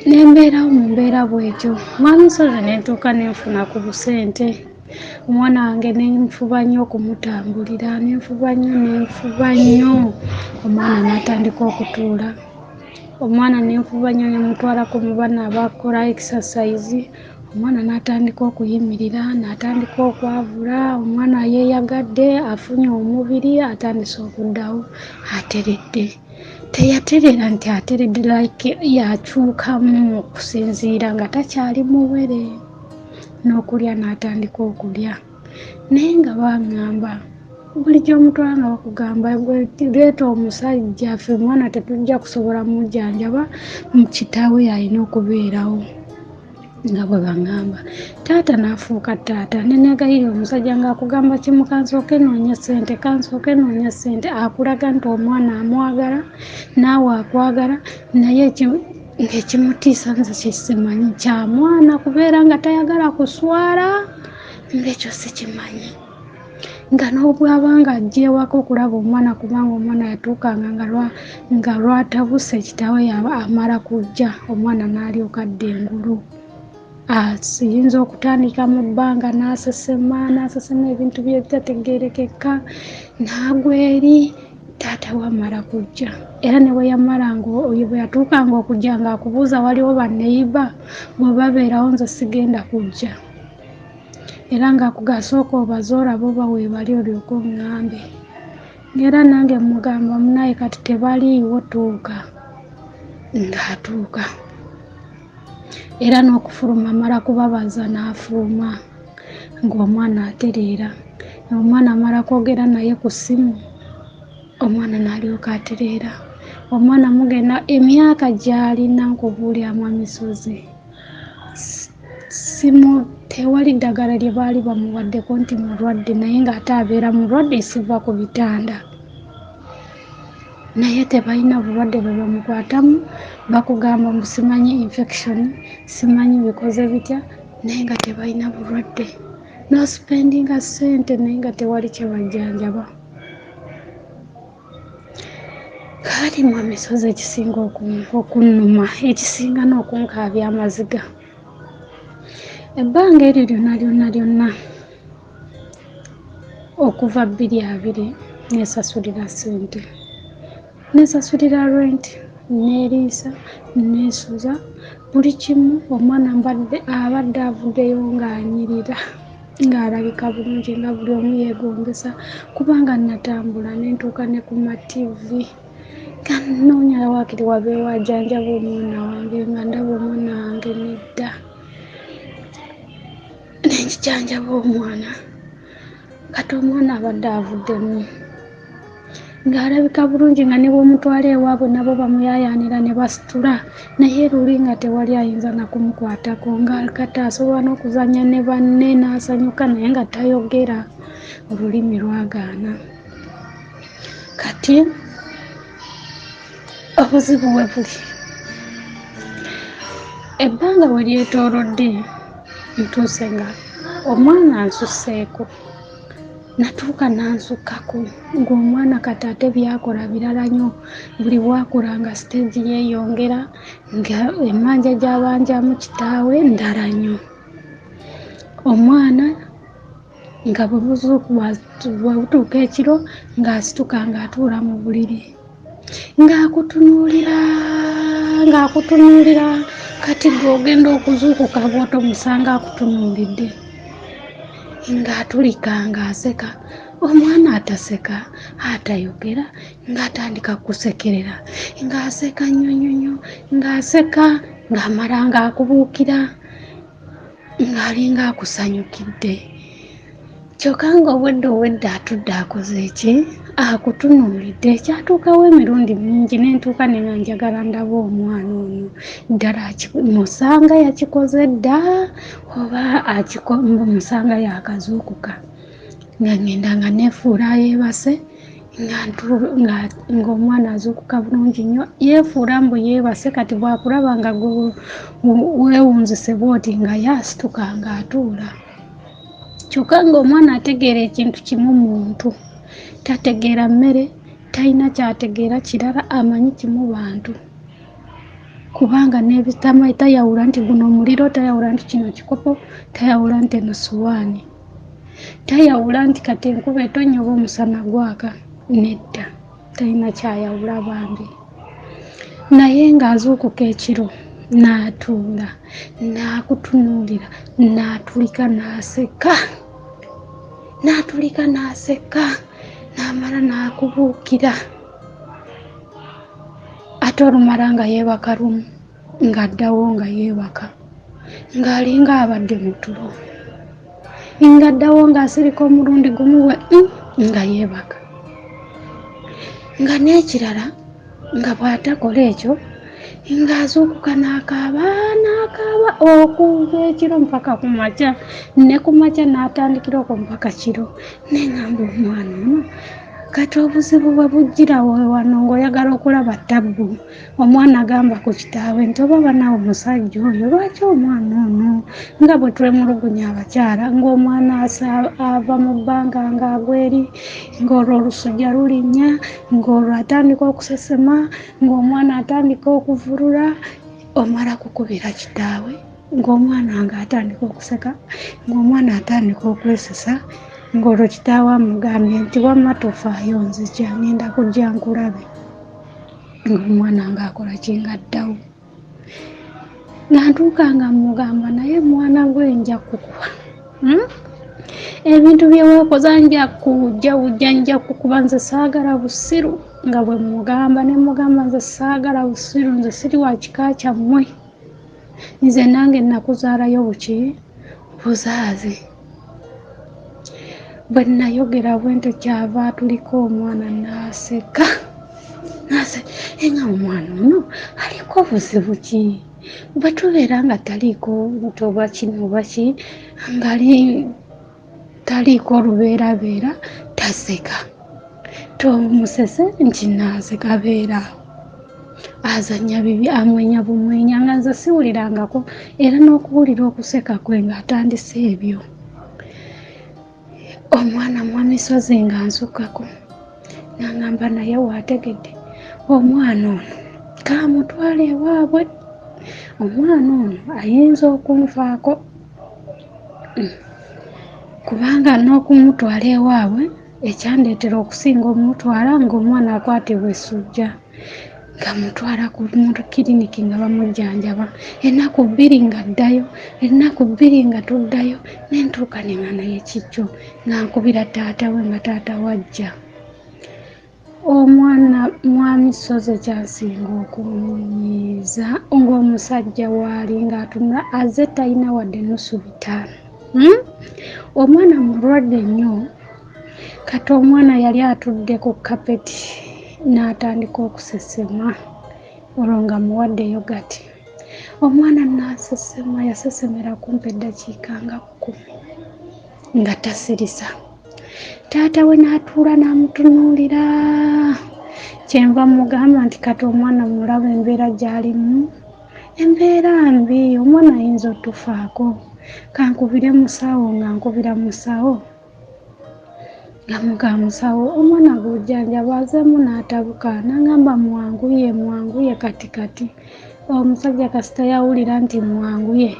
nembeerawo mu mbeera bwetyo mwami Sozi nentuuka nenfuna ku busente omwana wange nenfuba nnyo okumutambulira nenfuba nnyo nenfuba nnyo omwana n'atandika okutuula omwana nenfuba nnyo nemutwalako mu baana abakola exercise omwana n'atandika okuyimirira n'atandika okwavula omwana yeeyagadde afunye omubiri atandise okuddawo ateredde teyatereera nti ateredde like yakyukamu okusinziira nga takyali muwere n'okulya n'atandika okulya naye nga baŋŋamba bulijjo omutwala nga bakugamba leeta omusajja ffe omwana tetujja kusobola mujjanjaba kitaawe yalina okubeerawo nga bwe baŋŋamba taata n'afuuka taata nenegayirira omusajja ng'akugamba kimu kansooke noonya ssente kansooke noonya ssente akulaga nti omwana amwagala naawe akwagala naye ng'ekimutiisa nze kyesimanyi kya mwana kubeera nga tayagala kuswala ng'ekyo sikimanyi nga n'obwaba nga ajja ewaka okulaba omwana kubanga omwana yatuukanga nga lwatabuse kitaawe amala kujja omwana n'alyoka adda engulu asiyinza okutandika mu bbanga n'asesema n'asesema ebintu bye bitategeerekeka n'agwa eri taata we amala kujja era ne bwe yamalanga oyo bwe yatuukanga okujja ng'akubuuza waliwo banneyiba bwe babeerawo nze sigenda kujja era ng'akugasooka obaze olabe oba weebali olyoke oŋŋambe ng'era nange mugamba munaye kati tebaliiwo tuuka ng'atuuka era n'okufuluma amala kubabaza n'afuluma ng'omwana atereera omwana amala kwogera naye ku ssimu omwana n'alyoka atereera omwana mugenda emyaka gy'alina nkubuulira mwami Sozi simu tewali ddagala lye baali bamuwaddeko nti mulwadde naye ng'ate abeera mulwadde siva ku bitanda naye tebalina bulwadde bwe bamukwatamu bakugamba mbu simanyi infection simanyi bikoze bitya naye nga tebalina bulwadde n'osipendinga ssente naye nga tewali kye bajjanjaba Kaakati mwami Ssozi ekisinga okunnuma ekisinga n'okunkaabya amaziga Ebbanga eryo lyonna lyonna lyonna okuva 2020 nesasulira ssente, nesasulira rent, neeriisa, neesuza buli kimu. Omwana mbadde abadde avuddeyo ng'anyirira, ng'alabika bulungi, nga buli omu yeegombesa, kubanga natambula ne ntuuka ne ku ma TV nga nnoonya waakiri wabeewo ajjanjaba omwana wange, nga ndaba omwana wange nedda, ne nkijanjaba omwana. Kati omwana abadde avuddemu ng'alabika bulungi, nga ne bw'omutwala ewaabwe nabo bamuyaayaanira ne basitula, naye luli nga tewali ayinza na kumukwatako, nga kati asobola n'okuzannya ne banne n'asanyuka, naye nga tayogera, olulimi lwagaana. Kati obuzibu we buli, ebbanga we lyetoolodde ntuuse nga omwana ansusseeko, natuuka n'ansukkako, ng'omwana kati ate by'akola birala nnyo. Buli bw'akula nga siteegi yeeyongera, nga emmanja gy'abanjamu kitaawe ndala nnyo. Omwana nga bwe butuuka ekiro ng'asituka ng'atuula mu buliri ng'akutunuulira, ng'akutunuulira. Kati ggwe ogenda okuzuukuka bw'otomusanga akutunuulidde, ng'atulika ng'aseka. Omwana ataseka atayogera ng'atandika kusekerera, ng'aseka nnyo nnyo nnyo, ng'aseka ng'amala ng'akubuukira ng'alinga akusanyukidde. Kyokka ng'obwedda obwedda atudde akoze ki? Akutunuulidde. Kyatuukawo emirundi mingi ne ntuuka ne nga njagala ndabe omwana ono ddala musanga yakikoze dda oba musanga yaakazuukuka. Nga ŋŋenda nga neefuula ayeebase, ng'omwana azuukuka bulungi nnyo, yeefuula mbu yeebase. Kati bw'akulaba nga gwe weewunzise bw'oti, nga ye asituka ng'atuula. Kyokka ng'omwana ategeera ekintu kimu muntu, tategeera mmere, talina ky'ategeera kirala, amanyi kimu bantu. Kubanga n'ebitama tayawula nti guno muliro, tayawula nti kino kikopo, tayawula nti eno ssowaani, tayawula nti kati enkuba etonnya oba omusana gwaka, nedda, talina ky'ayawula bambi. Naye ng'azuukuka ekiro n'atuula n'akutunuulira n'atulika n'aseka, n'atulika n'aseka, n'amala n'akubuukira. Ate olumala nga yeebaka lumu, ng'addawo nga yeebaka, ng'alinga abadde mu tulo, ng'addawo ng'asirika omulundi gumu we nga yeebaka. Nga n'ekirala nga bw'atakola ekyo ng'azuukuka n'akaaba, n'akaaba okuva ekiro mpaka ku makya, ne ku makya n'atandikira okwo mpaka kiro. Ne ŋŋamba omwana ono kati obuzibu bwe bujjira wano ng'oyagala okulaba ttabbu. Omwana agamba ku kitaawe nti oba banaawe omusajja oyo lwaki omwana ono, nga bwe twemulugunya abakyala ng'omwana ava mu bbanga ng'agwa eri, ng'olwo olusujja lulinnya, ng'olwo atandika okusesema, ng'omwana atandika okuvulula, omala kukubira kitaawe, ng'omwana ng'atandika okuseka, ng'omwana atandika okwesesa, ng'olwo kitaawe amugambye nti wamma tofaayo nzija ngenda kujja nkulabe. Ng'omwana ng'akola ki? Ng'addawo. Nga ntuuka nga mmugamba naye mwana gwe nja kukuba. Ebintu bye weekoza nja kujja nja kukuba, nze saagala busiru. Nga bwe mmugamba ne mmugamba nze saagala busiru, nze siri wa kika kyammwe, nze nange nakuzaalayo buki buzaazi. Bwe nayogera bwe ntyo kyava atuliko omwana n'aseka, nga omwana ono aliko buzibu ki? Bwe tubeera nga taliiko nti oba kino oba ki, ng'ali taliiko olubeerabeera, taseka, tomusese nti naaseka, beera awo azannya bibi, amwenya bumwenya, nga nze siwulirangako era n'okuwulira okuseka kwe ng'atandise ebyo. Omwana mwamisozi nga nsukkako, n'aŋŋamba naye waategedde omwana ono kaamutwala ewaabwe, omwana ono ayinza okunfaako. Kubanga n'okumutwala ewaabwe ekyandeetera okusinga omutwala ng'omwana akwatibwa essujja, nga mutwala ku kiriniki nga bamujjanjaba, ennaku 2 nga ddayo, ennaku 2 nga tuddayo, ne ntuuka ne nga naye kijjo nga nkubira taata we nga taata wajja. Omwana mwami Ssozi kyansinga okunyiiza ng'omusajja waali ng'atunula azze talina wadde 550. Omwana mulwadde nnyo. Kati omwana yali atudde ku kapeti n'atandika okusesema, olwo nga muwadde yogati. Omwana n'asesema, yasesemera kumpi eddakiika nga 10 nga tasirisa. Taata we n'atuula n'amutunuulira. Kyenva mugamba nti kati omwana mulaba embeera gy'alimu, embeera mbi, omwana ayinza otufaako. Kankubire musawo, nga nkubira musawo, nga mugamba musawo omwana gw'ojjanjaba azzeemu n'atabuka, n'angamba mwanguye, mwanguye kati kati. Omusajja kasita yawulira nti mwanguye,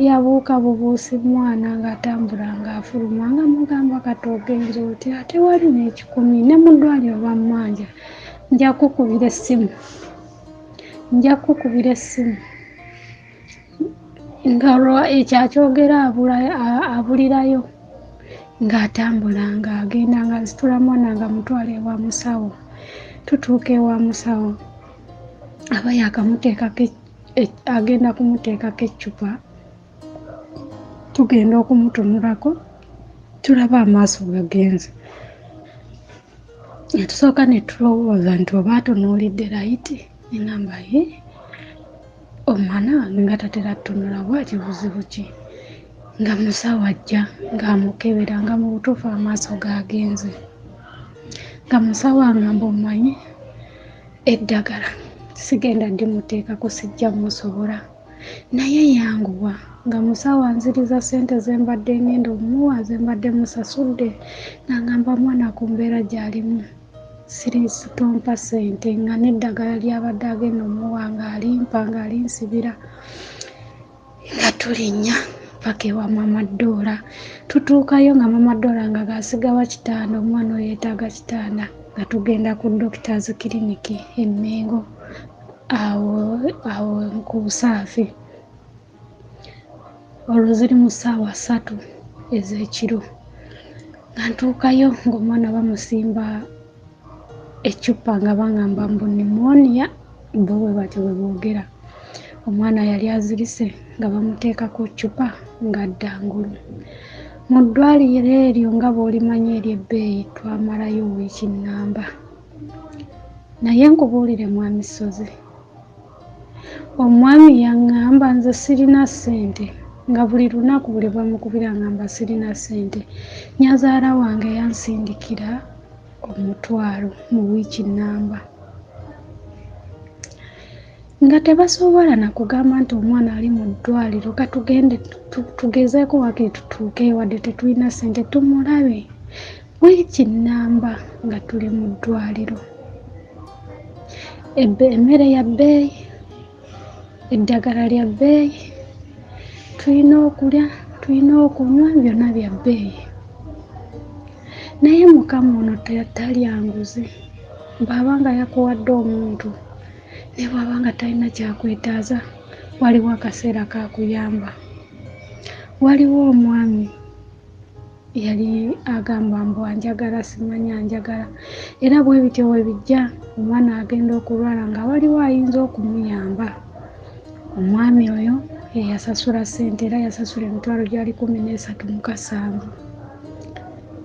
yabuuka bubuusi mwana ng'atambula ng'afuluma, nga mugamba kati ogenze otya, tewali n'ekikumi, ne mu ddwaliro bammanja, nja kukubira essimu, nja kukubira essimu. Nga ekyo akyogera abulirayo ng'atambula ng'agenda ng'azitula mwana nga mutwala ewa musawo. Tutuuka ewa musawo, aba yakamuteekako agenda kumuteekako eccupa, tugenda okumutunulako tulaba amaaso gagenze. Ne tusooka ne tulowooza nti oba atunuulidde layiti, ne ŋŋamba ye omwana wange nga tatera ttunula bw'ati, buzibu ki? Nga musawo ajja ng'amukebera nga mu butuufu amaaso gagenze. Nga musawo angamba omanyi eddagala sigenda ddimuteekako, sijja mmusobola, naye yanguwa. Nga musawo anziriza ssente ze mbadde ngenda omuwa, ze mbadde musasudde, nga ngamba mwana ku mbeera gy'alimu siritompa ssente, nga n'eddagala ly'abadde agenda omuwa ng'alimpa ng'alinsibira. Nga tulinnya paka ewa Mama Dora. Tutuukayo nga Mama Dora nga gasigawa kitanda, omwana oyo yeetaaga kitanda, nga tugenda ku Doctors Clinic e Mengo awo ku Busaafi. Olwo ziri mu ssaawa 3 ez'ekiro. Nga ntuukayo ng'omwana bamusimba eccupa nga bangamba mbu pneumonia, bo bwe batyo bwe boogera. Omwana yali azirise nga bamuteekako ccupa ng'adda ngulu. Mu ddwaliro eryo nga bw'olimanyi ery'ebbeeyi twamalayo wiiki nnamba. Naye nkubuulire mwami Ssozi, omwami yaŋŋamba nze sirina ssente, nga buli lunaku buli bwemukubira ngamba sirina ssente. Nnyazaala wange yansindikira 500 mu wiiki nnamba. Nga tebasobola na kugamba nti omwana ali mu ddwaliro, katugende tugezeeko waakiri tutuuke wadde tetulina ssente tumulabe. Wiiki nnamba nga tuli mu ddwaliro. Emmere ya bbeeyi, eddagala lya bbeeyi, tulina okulya, tulina okunywa, byonna bya bbeeyi. Naye Mukama ono talya nguzi. Bw'aba nga yakuwadde omuntu, ne bw'aba nga talina kyakwetaaza, waliwo akaseera kakuyamba. Waliwo omwami yali agamba mbu anjagala, simanyi anjagala, era bwe bityo bwe bijja, omwana agenda okulwala nga waliwo ayinza okumuyamba. Omwami oyo yeyasasula ssente, era yasasula emitwalo gyali 13 mu 7.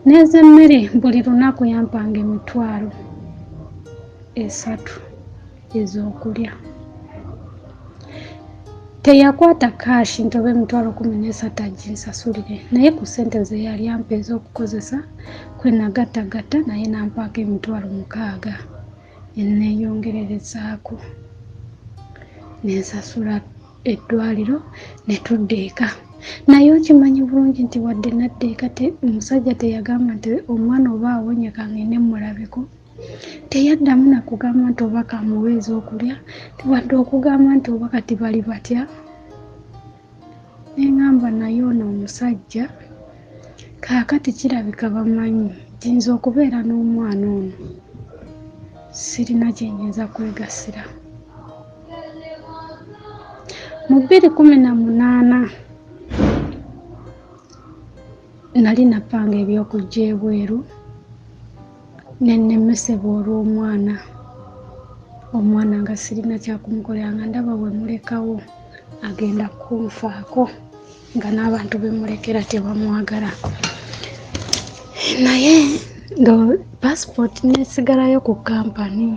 N'ez'emmere buli lunaku yampanga 30,000 ez'okulya. Teyakwata cash nti oba 13,000 aginsasulire, naye ku ssente ze yali ampa ez'okukozesa kwe nagattagatta, naye n'ampaako 60,000 ne neeyongererezaako. Ne nsasula eddwaliro ne tudda eka. Naye okimanyi bulungi nti wadde nadda eka, omusajja teyagamba nti omwana oba awonye kangende mmulabeko. Teyaddamu na kugamba nti oba kamuwe ez'okulya, wadde okugamba nti oba kati bali batya. Ne ŋŋamba ŋŋamba naye ono omusajja kaakati kirabika bamanyi nti nze okubeera n'omwana ono sirina kye nnyinza kwegasira. Mu 2018 nali napanga eby'okujja ebweru ne nnemesebwa olw'omwana. Omwana nga sirina kyakumukolera nga ndaba bwe mulekawo agenda kunfaako nga n'abantu be mulekera tebamwagala. Naye paasipooti n'esigalayo ku kampani.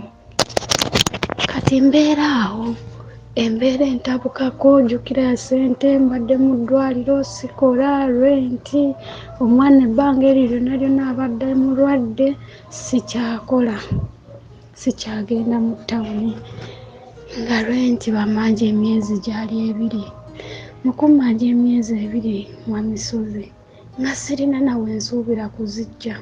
Kati mbeera awo embeera entabukako jjukira ya ssente mbadde mu ddwaliro sikola renti omwana ebbanga eryo lyonna lyonna abadde mulwadde sikyakola sikyagenda mu ttawuni nga renti bamanja emyezi gyali ebiri mu kummanja emyezi ebiri mwami Ssozi nga sirina na we nsuubira kuziggya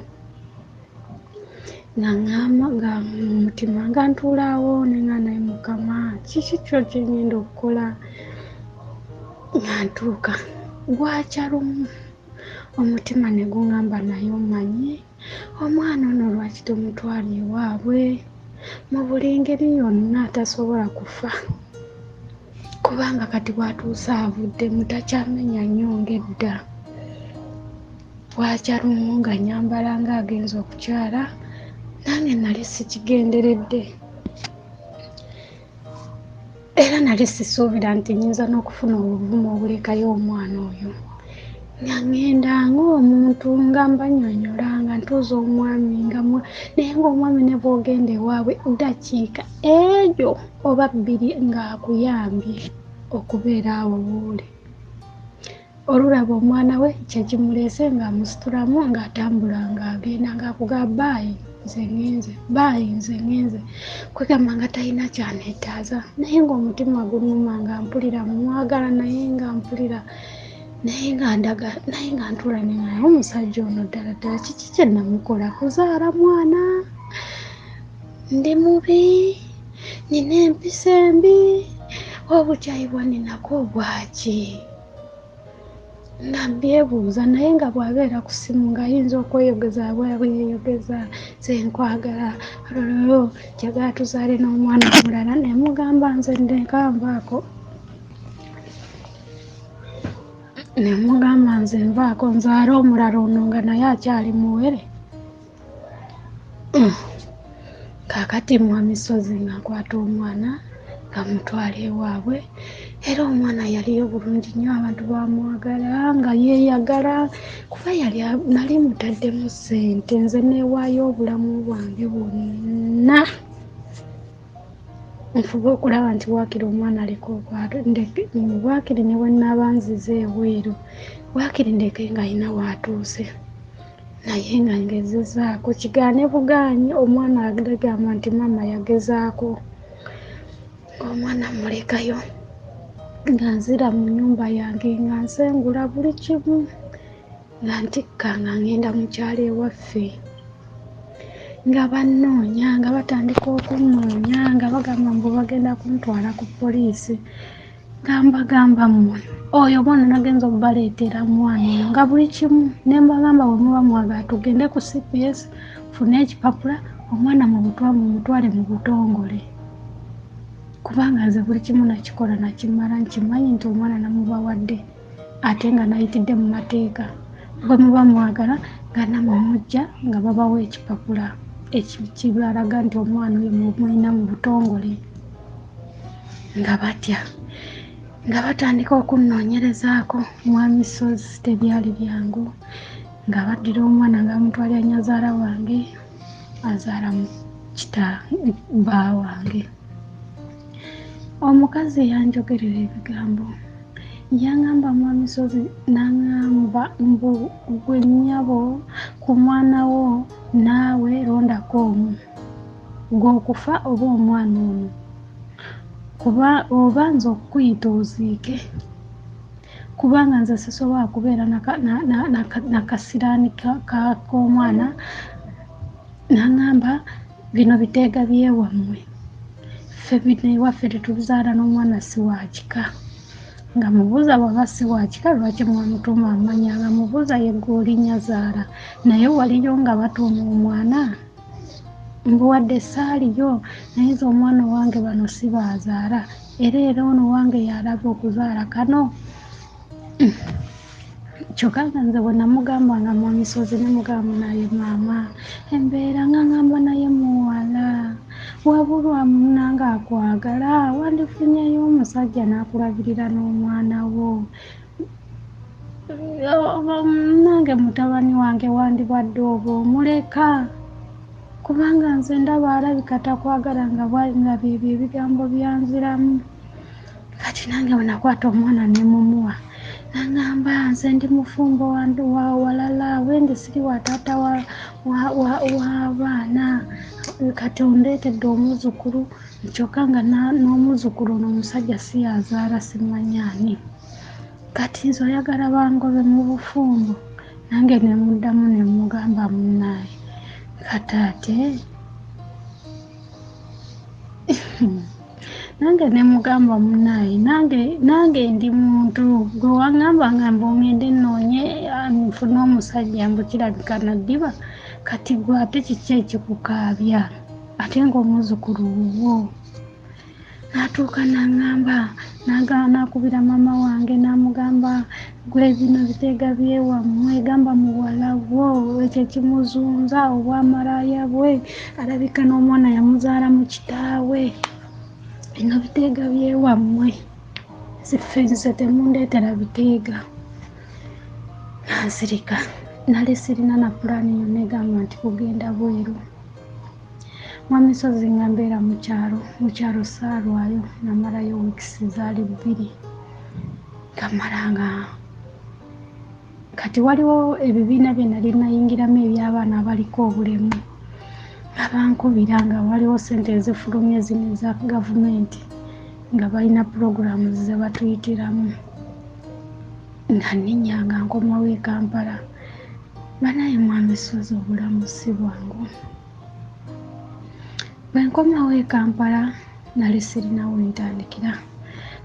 nga ŋŋamba nga mu mutima nga ntuulaawo ne ŋŋamba naye Mukama kiki kyo kye ŋŋenda okukola nga ntuuka bwakya lumu omutima ne guŋŋamba naye omanyi omwana ono lwaki tomutwala ewaabwe mu buli ngeri yonna tasobola kufa kubanga kati bw'atuuse avuddemu takyamenya nnyo ng'edda. Bwakya lumu nga nnyambala ng'agenze okukyala nange nali sikigenderedde era nali sisuubira nti nnyinza n'okufuna obuvumu obulekayo omwana oyo. Nga ŋŋenda ng'omuntu nga mbannyonnyola nga ntuuza omwami nga naye ng'omwami ne bw'ogenda ewaabwe ddakiika ejo oba bbiri ng'akuyambye okubeera awo w'oli. Olulaba omwana we kye kimuleese ng'amusitulamu ng'atambula ng'agenda ng'akugamba baayi nze ŋŋenze, baayi nze ŋŋenze. Kwegamba nga talina ky'aneetaaza naye ng'omutima gunnuma nga mpulira mmwagala naye nga mpulira naye nga ndaga naye nga ntuula ne ŋŋamba omusajja ono ddala ddala kiki kye namukola kuzaala mwana? Ndi mubi? Nina empisa embi? Obukyayi bwanninako bwaki? Nga mbyebuuza naye nga bw'abeera ku ssimu ng'ayinza okweyogeza bweyogeza nze nkwagala lololo njagala tuzaale n'omwana omulala ne mugamba nze ndeka nvaako ne mugamba nze nvaako nzaale omulala ono nga naye akyali muwere. Kaakati mwami Ssozi nga nkwata omwana nga mutwala ewaabwe era omwana yaliyo bulungi nnyo abantu bamwagala nga yeeyagala kuba yali nali mutaddemu ssente nze neewaayo obulamu bwange bwonna nfube okulaba nti waakiri omwana aleka waakiri ne bwe nnaaba nzize ebweru waakiri ndeke ng'alina w'atuuse. Naye nga ngezezaako kigaane bugaanyi omwana agamba nti maama yagezaako ng'omwana mmulekayo nga nzira mu nnyumba yange nga nsengula buli kimu nga ntikka nga ngenda mu kyalo ewaffe nga bannoonya nga batandika okunnoonya nga bagamba mbu bagenda kuntwala ku poliisi. Nga mbagamba mmwe oyo omwana nagenza okubaleetera mwana oyo nga buli kimu ne mbagamba bwe muba mwagala tugende ku CPS nfune ekipapula omwana mumutwale mu butongole kubanga nze buli kimu nakikola nakimala nkimanyi nti omwana namubawadde ate nga nayitidde mu mateeka bwe muba mwagala nga nammwe mujja nga babawa ekipapula ekibalaga nti omwana oyo mumulina mu butongole. Nga batya nga batandika okunnoonyerezaako mwami Ssozi tebyali byangu nga baddira omwana nga bamutwalira nnyazaala wange azaala kita bba wange. Omukazi yanjogerera ebigambo yaŋŋamba mwami Ssozi n'aŋŋamba mbu ggwe nnyabo ku mwana wo naawe londako omu ggwe okufa oba omwana ono kuba oba nze okukuyita oziike kubanga nze sisobola kubeera nakasiraani k'omwana n'aŋŋamba bino biteega byewammwe ffe bino ewaffe tetuzaala n'omwana si wa kika Nga mubuuza bw'aba si wa kika lwaki mwamutuuma amannya, nga mubuuza ye ggwe oli nnyazaala naye waliyo nga batuuma omwana? Mbu wadde saaliyo naye nze omwana owange bano si baazaala era era ono owange y'alaba okuzaala kano. Kyokka nga nze bwe namugamba nga mwami Ssozi ne mugamba naye maama embeera nga ngamba naye muwala wabulwa munange akwagala wandifunyeyo omusajja n'akulabirira n'omwana wo nange mutabani wange wandibadde oba omuleka kubanga nze ndaba alabika takwagala nga nga byebyo ebigambo byanziramu. Kati nange bwe nakwata omwana ne mumuwa nangamba nze ndi mufumbo wa walala wendi siri wa taata w'abaana kati ondeetedde omuzzukulu kyokka nga n'omuzzukulu ono omusajja si yazaala simanyi ani. Kati nze oyagala bangobe mu bufumbo? Nange ne muddamu ne mugamba munnaaye kati ate nange ne mugamba munnaaye nange nange ndi muntu gwe waŋŋamba nga mbu ŋŋende nnoonye nfune omusajja mbu kirabika naddiba kati gwe ate kiki ekikukaabya ate ng'omuzzukulu wuwo. N'atuuka n'aŋŋamba n'akubira maama wange n'amugamba gwe bino biteega byewammwe gamba muwala wo ekyo ekimuzunza obwamalaaya bwe alabika n'omwana yamuzaala mu kitaawe bino biteega byewammwe nze nze temundeetera biteega. Nansirika nali sirina na pulaani yonna egamba nti kugenda bweru. Mwami Ssozi nga mbeera mu kyalo, mu kyalo saalwayo namalayo wiikisi zaali bbiri nga mmala nga kati waliwo ebibiina bye nali nayingiramu eby'abaana abaliko obulemu nga bankubira nga waliwo ssente ezifulumye zino eza gavumenti nga balina pulogulaamu ze batuyitiramu nga nninnya nga nkomawo e Kampala. Bannaaye Mwami Ssozi obulamu si bwangu. Bwe nkomawo e Kampala nali sirina we ntandikira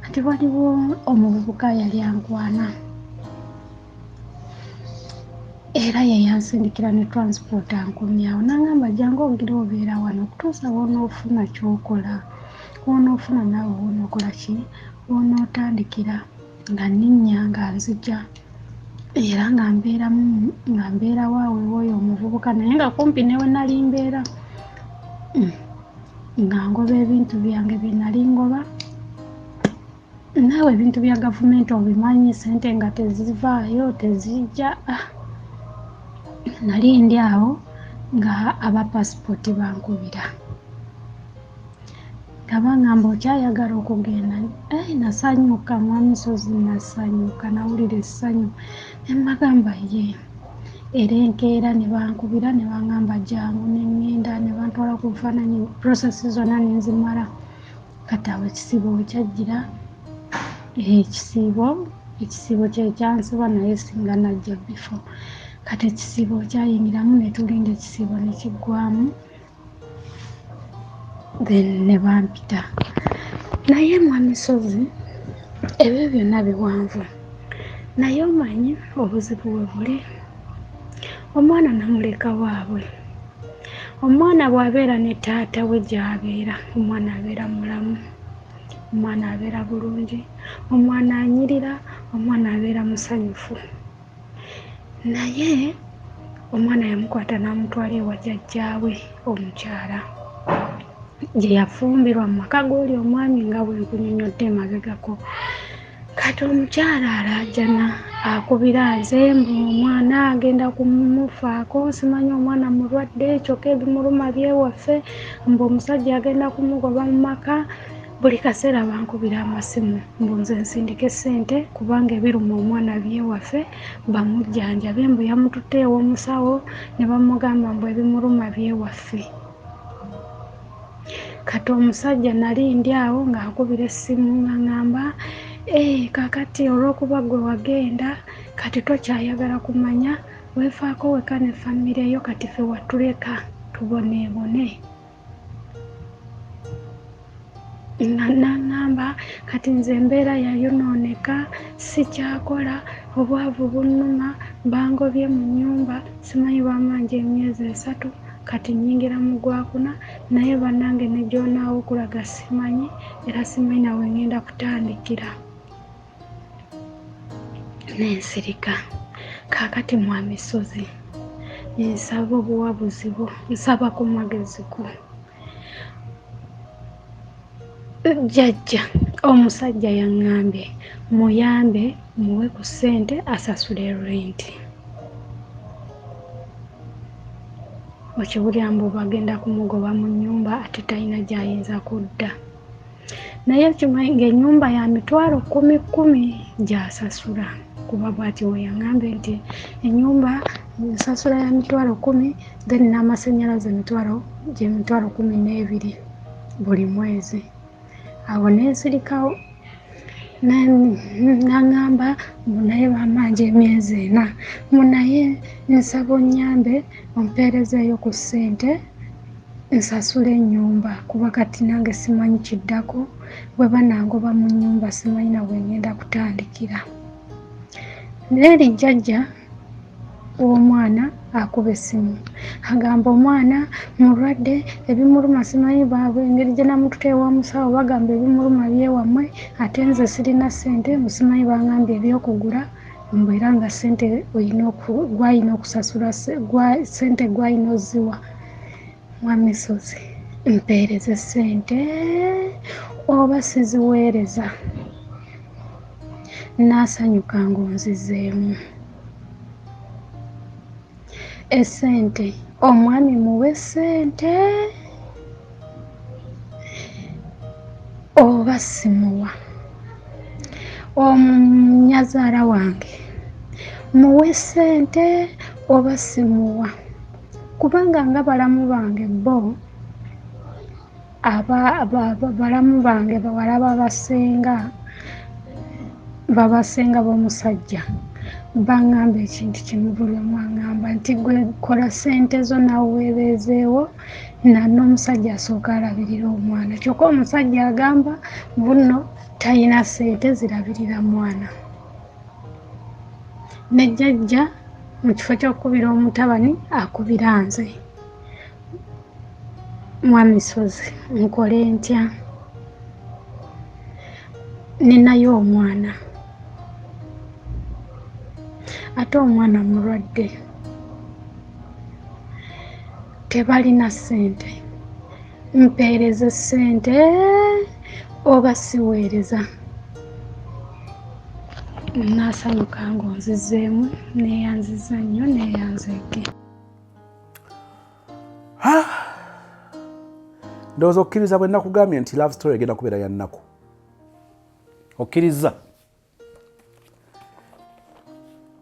kati waliwo omuvubuka yali ankwana era ye yansindikira ne transport ankomyawo n'angamba jangu ogira obeera wano okutuusa w'onoofuna ky'okola w'onoofuna naawe w'onookola ki w'onootandikira nga nninnya nga nzija era nga mbeeramu nga mbeera waawe w'oyo omuvubuka naye nga kumpi ne we nali mbeera nga ngoba ebintu byange bye nali ngoba naawe ebintu bya gavumenti obimanyi ssente nga tezivaayo tezijja ah nali ndi awo nga aba pasipooti bankubira nga bangamba okyayagala okugenda eh, nasanyuka mwami Ssozi nasanyuka nawulira essanyu ne mbagamba ye era enkeera ne bankubira ne bangamba jangu ne ŋŋenda ne bantwala ku bifaananyi process zonna ne nzimala kati awo ekisiibo we kyajjira ekisiibo ekisiibo kye kyansiba naye singa najja before kati ekisiibo kyayingiramu ne tulinda ekisiibo ne kiggwamu then ne bampita naye mwami Ssozi ebyo byonna biwanvu naye omanyi obuzibu we buli omwana namuleka waabwe omwana bw'abeera ne taata we gy'abeera omwana abeera mulamu omwana abeera bulungi omwana anyirira omwana abeera musanyufu naye omwana yamukwata n'amutwala ewa jjajjaawe omukyala gye yafumbirwa mu maka g'oli omwami nga bwe nkunyonnyodde emabegako. Kati omukyala alaajana akubira nze mbu omwana agenda kumufaako simanyi omwana mulwadde kyokka ebimuluma byewaffe mbu omusajja agenda kumugoba mu maka buli kaseera bankubira amasimu mbu nze nsindike ssente kubanga ebiruma omwana byewaffe bamujjanjabe mbu yamututte ew'omusawo ne bamugamba mbu ebimuluma byewaffe. Kati omusajja nali ndi awo ng'ankubira essimu ng'aŋŋamba ee kaakati olw'okuba ggwe wagenda kati tokyayagala kumanya weefaako wekka ne famire yo kati ffe watuleka tuboneebone. Nga n'aŋŋamba Kati nze embeera yayonooneka, sikyakola, obwavu bunnuma, bangobye mu nnyumba, simanyi bammanja emyezi 3, kati nnyingira mu gwakuna, naye bannange ne gy'onaawa okulaga simanyi, era simanyi na we ŋŋenda kutandikira. Ne nsirika. Kaakati Mwami Ssozi, nsaba obuwabuzi bwo, nsaba ku magezi go. Jjajja, omusajja yaŋŋambye muyambe muwe ku ssente asasule renti. Okiwulira mbu bagenda kumugoba mu nnyumba ate talina gy'ayinza kudda. Naye okimanyi ng'ennyumba ya mitwalo kkumi kkumi gy'asasula, kuba bw'ati bwe yaŋŋambye nti ennyumba nsasula ya mitwalo 10, then n'amasannyalaze gye mitwalo 12 buli mwezi. Awo ne nsirikawo. N'aŋŋamba mbu naye bammanja emyezi 4, mbu naye nsaba onnyambe ompeerezeeyo ku ssente nsasule ennyumba, kuba kati nange simanyi kiddako, bwe banangoba mu nnyumba simanyi na bwe ŋŋenda kutandikira. Neeri jjajja w'omwana akuba essimu agamba omwana mulwadde, ebimuluma simanyi, engeri gye namututte ewa musawo bagamba ebimuluma byewammwe, ate nze sirina ssente, mbu simanyi baŋŋambye ebyokugula, mbu era nga ssente oyina gw'alina okusasula, ssente gw'alina ozziwa. Mwami Ssozi, mpeereze ssente oba siziweereza? Nnaasanyuka ng'onzizeemu. Essente omwami muwe ssente oba simuwa? Omunyazaala wange muwe ssente oba simuwa? Kubanga nga balamu bange bo balamu bange bawala babasenga b'omusajja baŋŋamba ekintu kimu, buli omu aŋŋamba nti gwe kola ssente zo naawe weebeezeewo, n'omusajja asooka alabirira omwana. Kyokka omusajja agamba mbu nno talina ssente zirabirira mwana. Ne jjajja mu kifo ky'okukubira omutabani akubira nze. Mwami Ssozi, nkole ntya? Ninayo omwana ate omwana mulwadde, tebalina ssente, mpeereze ssente oba siweereza? Nnaasanyuka ng'onzizeemu, neeyanzizza nnyo, neeyanzeege. Ndowooza okkiriza bwe nakugambye nti love story egenda kubeera ya nnaku. Okkiriza?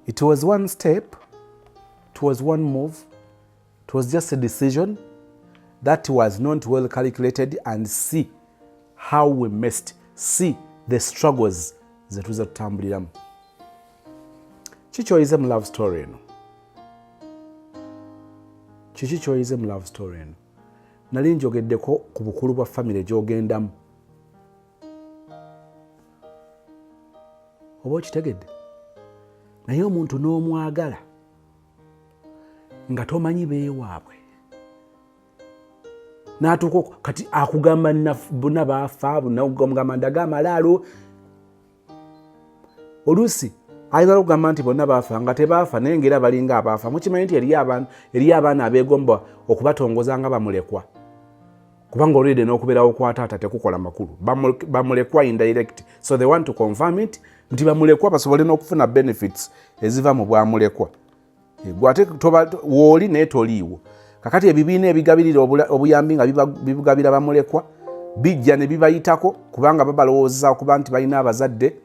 It was one step, it was one move, it was just a decision that was not well calculated, and see how we messed, see the struggles zetuza tutambuliramu. Kiki kyoyize mu love story eno? Kiki kyoyize mu love story eno? Nali njogeddeko ku bukulu bwa famire gy'ogendamu, oba okitegedde? Naye omuntu n'omwagala nga tomanyi beewaabwe, n'atuuka kati akugamba bonna baafa, bonna ndaga amalaalo. Oluusi ayinza okugamba nti bonna baafa nga tebaafa, naye ngaera balinga abaafa. Mukimanyi nti eriyo abaana abeegomba okubatongoza nga bamulekwa, kubanga olwedde n'okubeerawo kwa taata tekukola makulu. Bamulekwa indirect, so they want to confirm it nti bamulekwa, basobole n'okufuna benefits eziva mu bwamulekwa. Gwe ate wooli naye toliiwo. Kakati ebibiina ebigabirira obuyambi nga bibugabira bamulekwa bijja ne bibayitako, kubanga babalowooza okuba nti balina abazadde,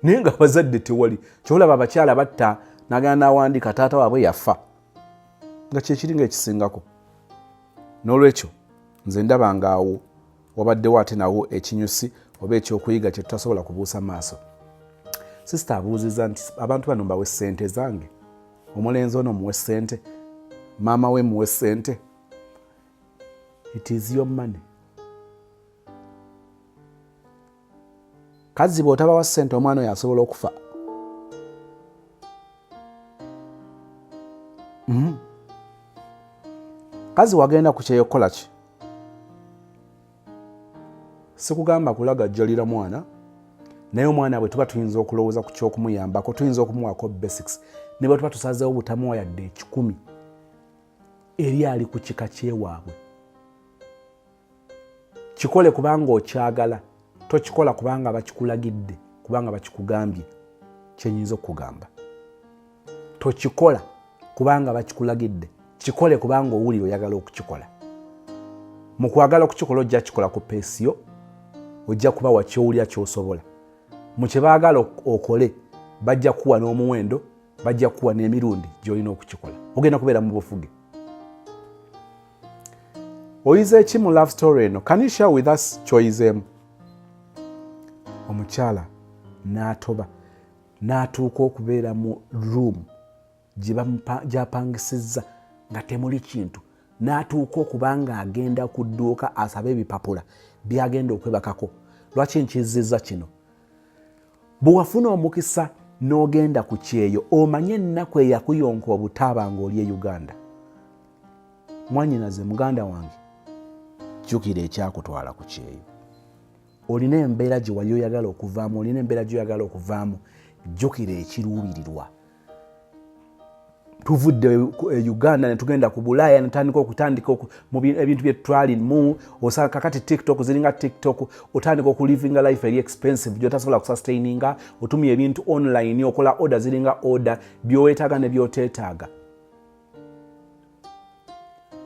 naye nga abazadde tewali. Kyolaba abakyala batta nagenda nawandika taata waabwe yafa, nga kyekiri nga ekisingako. N'olwekyo nze ndaba ngaawo wabaddewo ate nawo ekinyusi oba ekyokuyiga kye tutasobola kubuusa maaso. Sisita abuuziza nti abantu bano mbawe ssente zange, omulenzi ono muwe ssente, maama we muwe ssente? It is your money. Kazzi bw'otabawa ssente omwana oyo asobola okufa. Kazi wagenda ku kyeyo kukola ki? Sikugamba kulagajjalira mwana, naye omwana bwe tuba tuyinza okulowooza ku kyokumuyambako, tuyinza okumuwaako basics, ne bwe tuba tusazeewo butamuwa yadde ekikumi eri ali ku kika kyewaabwe. Kikole kubanga okyagala, tokikola kubanga bakikulagidde, kubanga bakikugambye. Kyenyinza okukugamba, tokikola kubanga bakikulagidde, kikole kubanga owulira oyagala okukikola. Mu kwagala okukikola ojja kikola ku peesi yo, ojja kubawa kyowulira kyosobola. Mu kye baagala okole bajja kukuwa n'omuwendo, bajja kukuwa n'emirundi gy'olina okukikola. Ogenda kubeera mu bufuge. Oyize ki mu love story eno? Can you share with us kyoyizeemu? Omukyala n'atoba n'atuuka okubeera mu room gyapangisizza nga temuli kintu, n'atuuka okuba nga agenda ku dduuka asabe ebipapula byagenda okwebakako. Lwaki nkizizza kino? Bwe wafuna omukisa n'ogenda ku kyeyo, omanye ennaku eyakuyonka obutaaba ng'oli e Uganda. Mwanyinaze, muganda wange, jjukira ekyakutwala ku kyeyo. Olina embeera gye wali oyagala okuvaamu, olina embeera gy'oyagala okuvaamu, jjukira ekiruubirirwa. Tuvudde e Uganda ne tugenda ku Bulaaya ne tutandika okutandika mu ebintu bye twalimu. Osanga kakati TikTok ziringa TikTok, otandika okulivinga life eri expensive gy'otasobola kusustaininga, otumya ebintu online, okola order ziringa order, by'oweetaaga ne by'oteetaaga.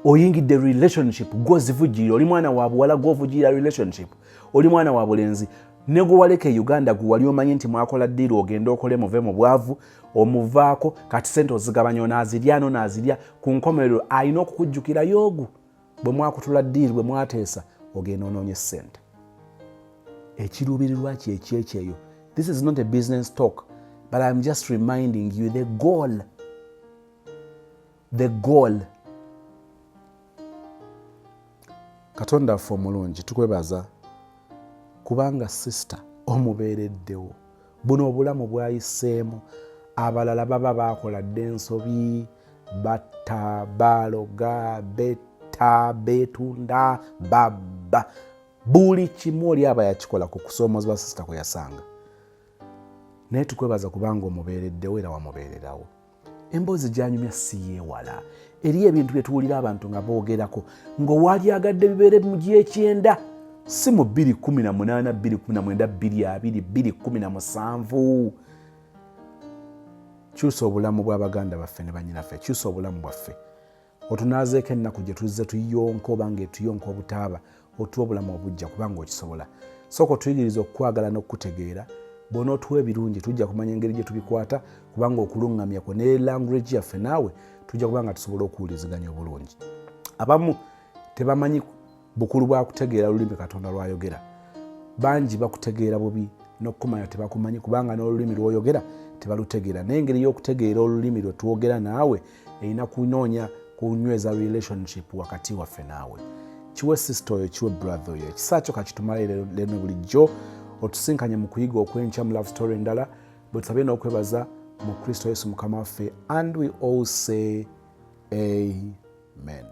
Oyingidde relationship gwozivujjirira, oli mwana wa buwala gwovujjirira relationship, oli mwana wa bulenzi ne gwe waleka e Uganda gwe wali omanyi nti mwakola ddiiru ogende okole muve mu bwavu, omuvaako kati sente ozigabanya, onaazirya nonaazirya, ku nkomerero alina okukujjukira yoogu bwe mwakutula ddiiru, bwe mwateesa ogenda onoonye ssente. Ekiruubirirwa kye ekyekyeyo. This is not a business talk, but I'm just reminding you the goal. The goal. Katonda waffe omulungi, tukwebaza kubanga sister omubeereddewo. Buno obulamu bwayiseemu, abalala baba baakola dda ensobi, batta, baaloga, betta, beetunda, babba, buli kimu oli aba yakikola ku kusoomozebwa sister kwe yasanga. Naye tukwebaza kubanga omubeereddewo era wamubeererawo. Emboozi gyanyumya si yeewala. Eriyo ebintu bye tuwulira abantu nga boogerako ng'owalyagadde bibeere mu gy'ekyenda, si mu 218, 219, 220, 217. Kyusa obulamu bw'abaganda baffe ne bannyinaffe, kyusa obulamu bwaffe, otunaazeeko ennaku gye tuzze tuyonka oba ng'etuyonka obutaaba, otuwa obulamu obujja kubanga okisobola. Sooka otuyigiriza okukwagala n'okukutegeera. Bw'onootuwa ebirungi tujja kumanya engeri gye tubikwata, kubanga okuluŋŋamya kwo ne language yaffe naawe tujja kuba nga tusobola okuwuliziganya obulungi. Abamu tebamanyi bukulu bwa kutegeera lulimi Katonda lw'ayogera. Bangi bakutegeera bubi n'okukumanya tebakumanyi, kubanga n'olulimi lw'oyogera tebalutegeera. Naye engeri y'okutegeera olulimi lwe twogera naawe erina kunoonya kunyweza relationship wakati waffe naawe. Kiwe sister oyo, kiwe brother oyo ekisa kyo kakitumale leero ne bulijjo. Otusinkanye mu kuyiga okw'enkya mu love story endala, bwe tusabye n'okwebaza mu Kristo Yesu Mukama waffe. And we all say amen.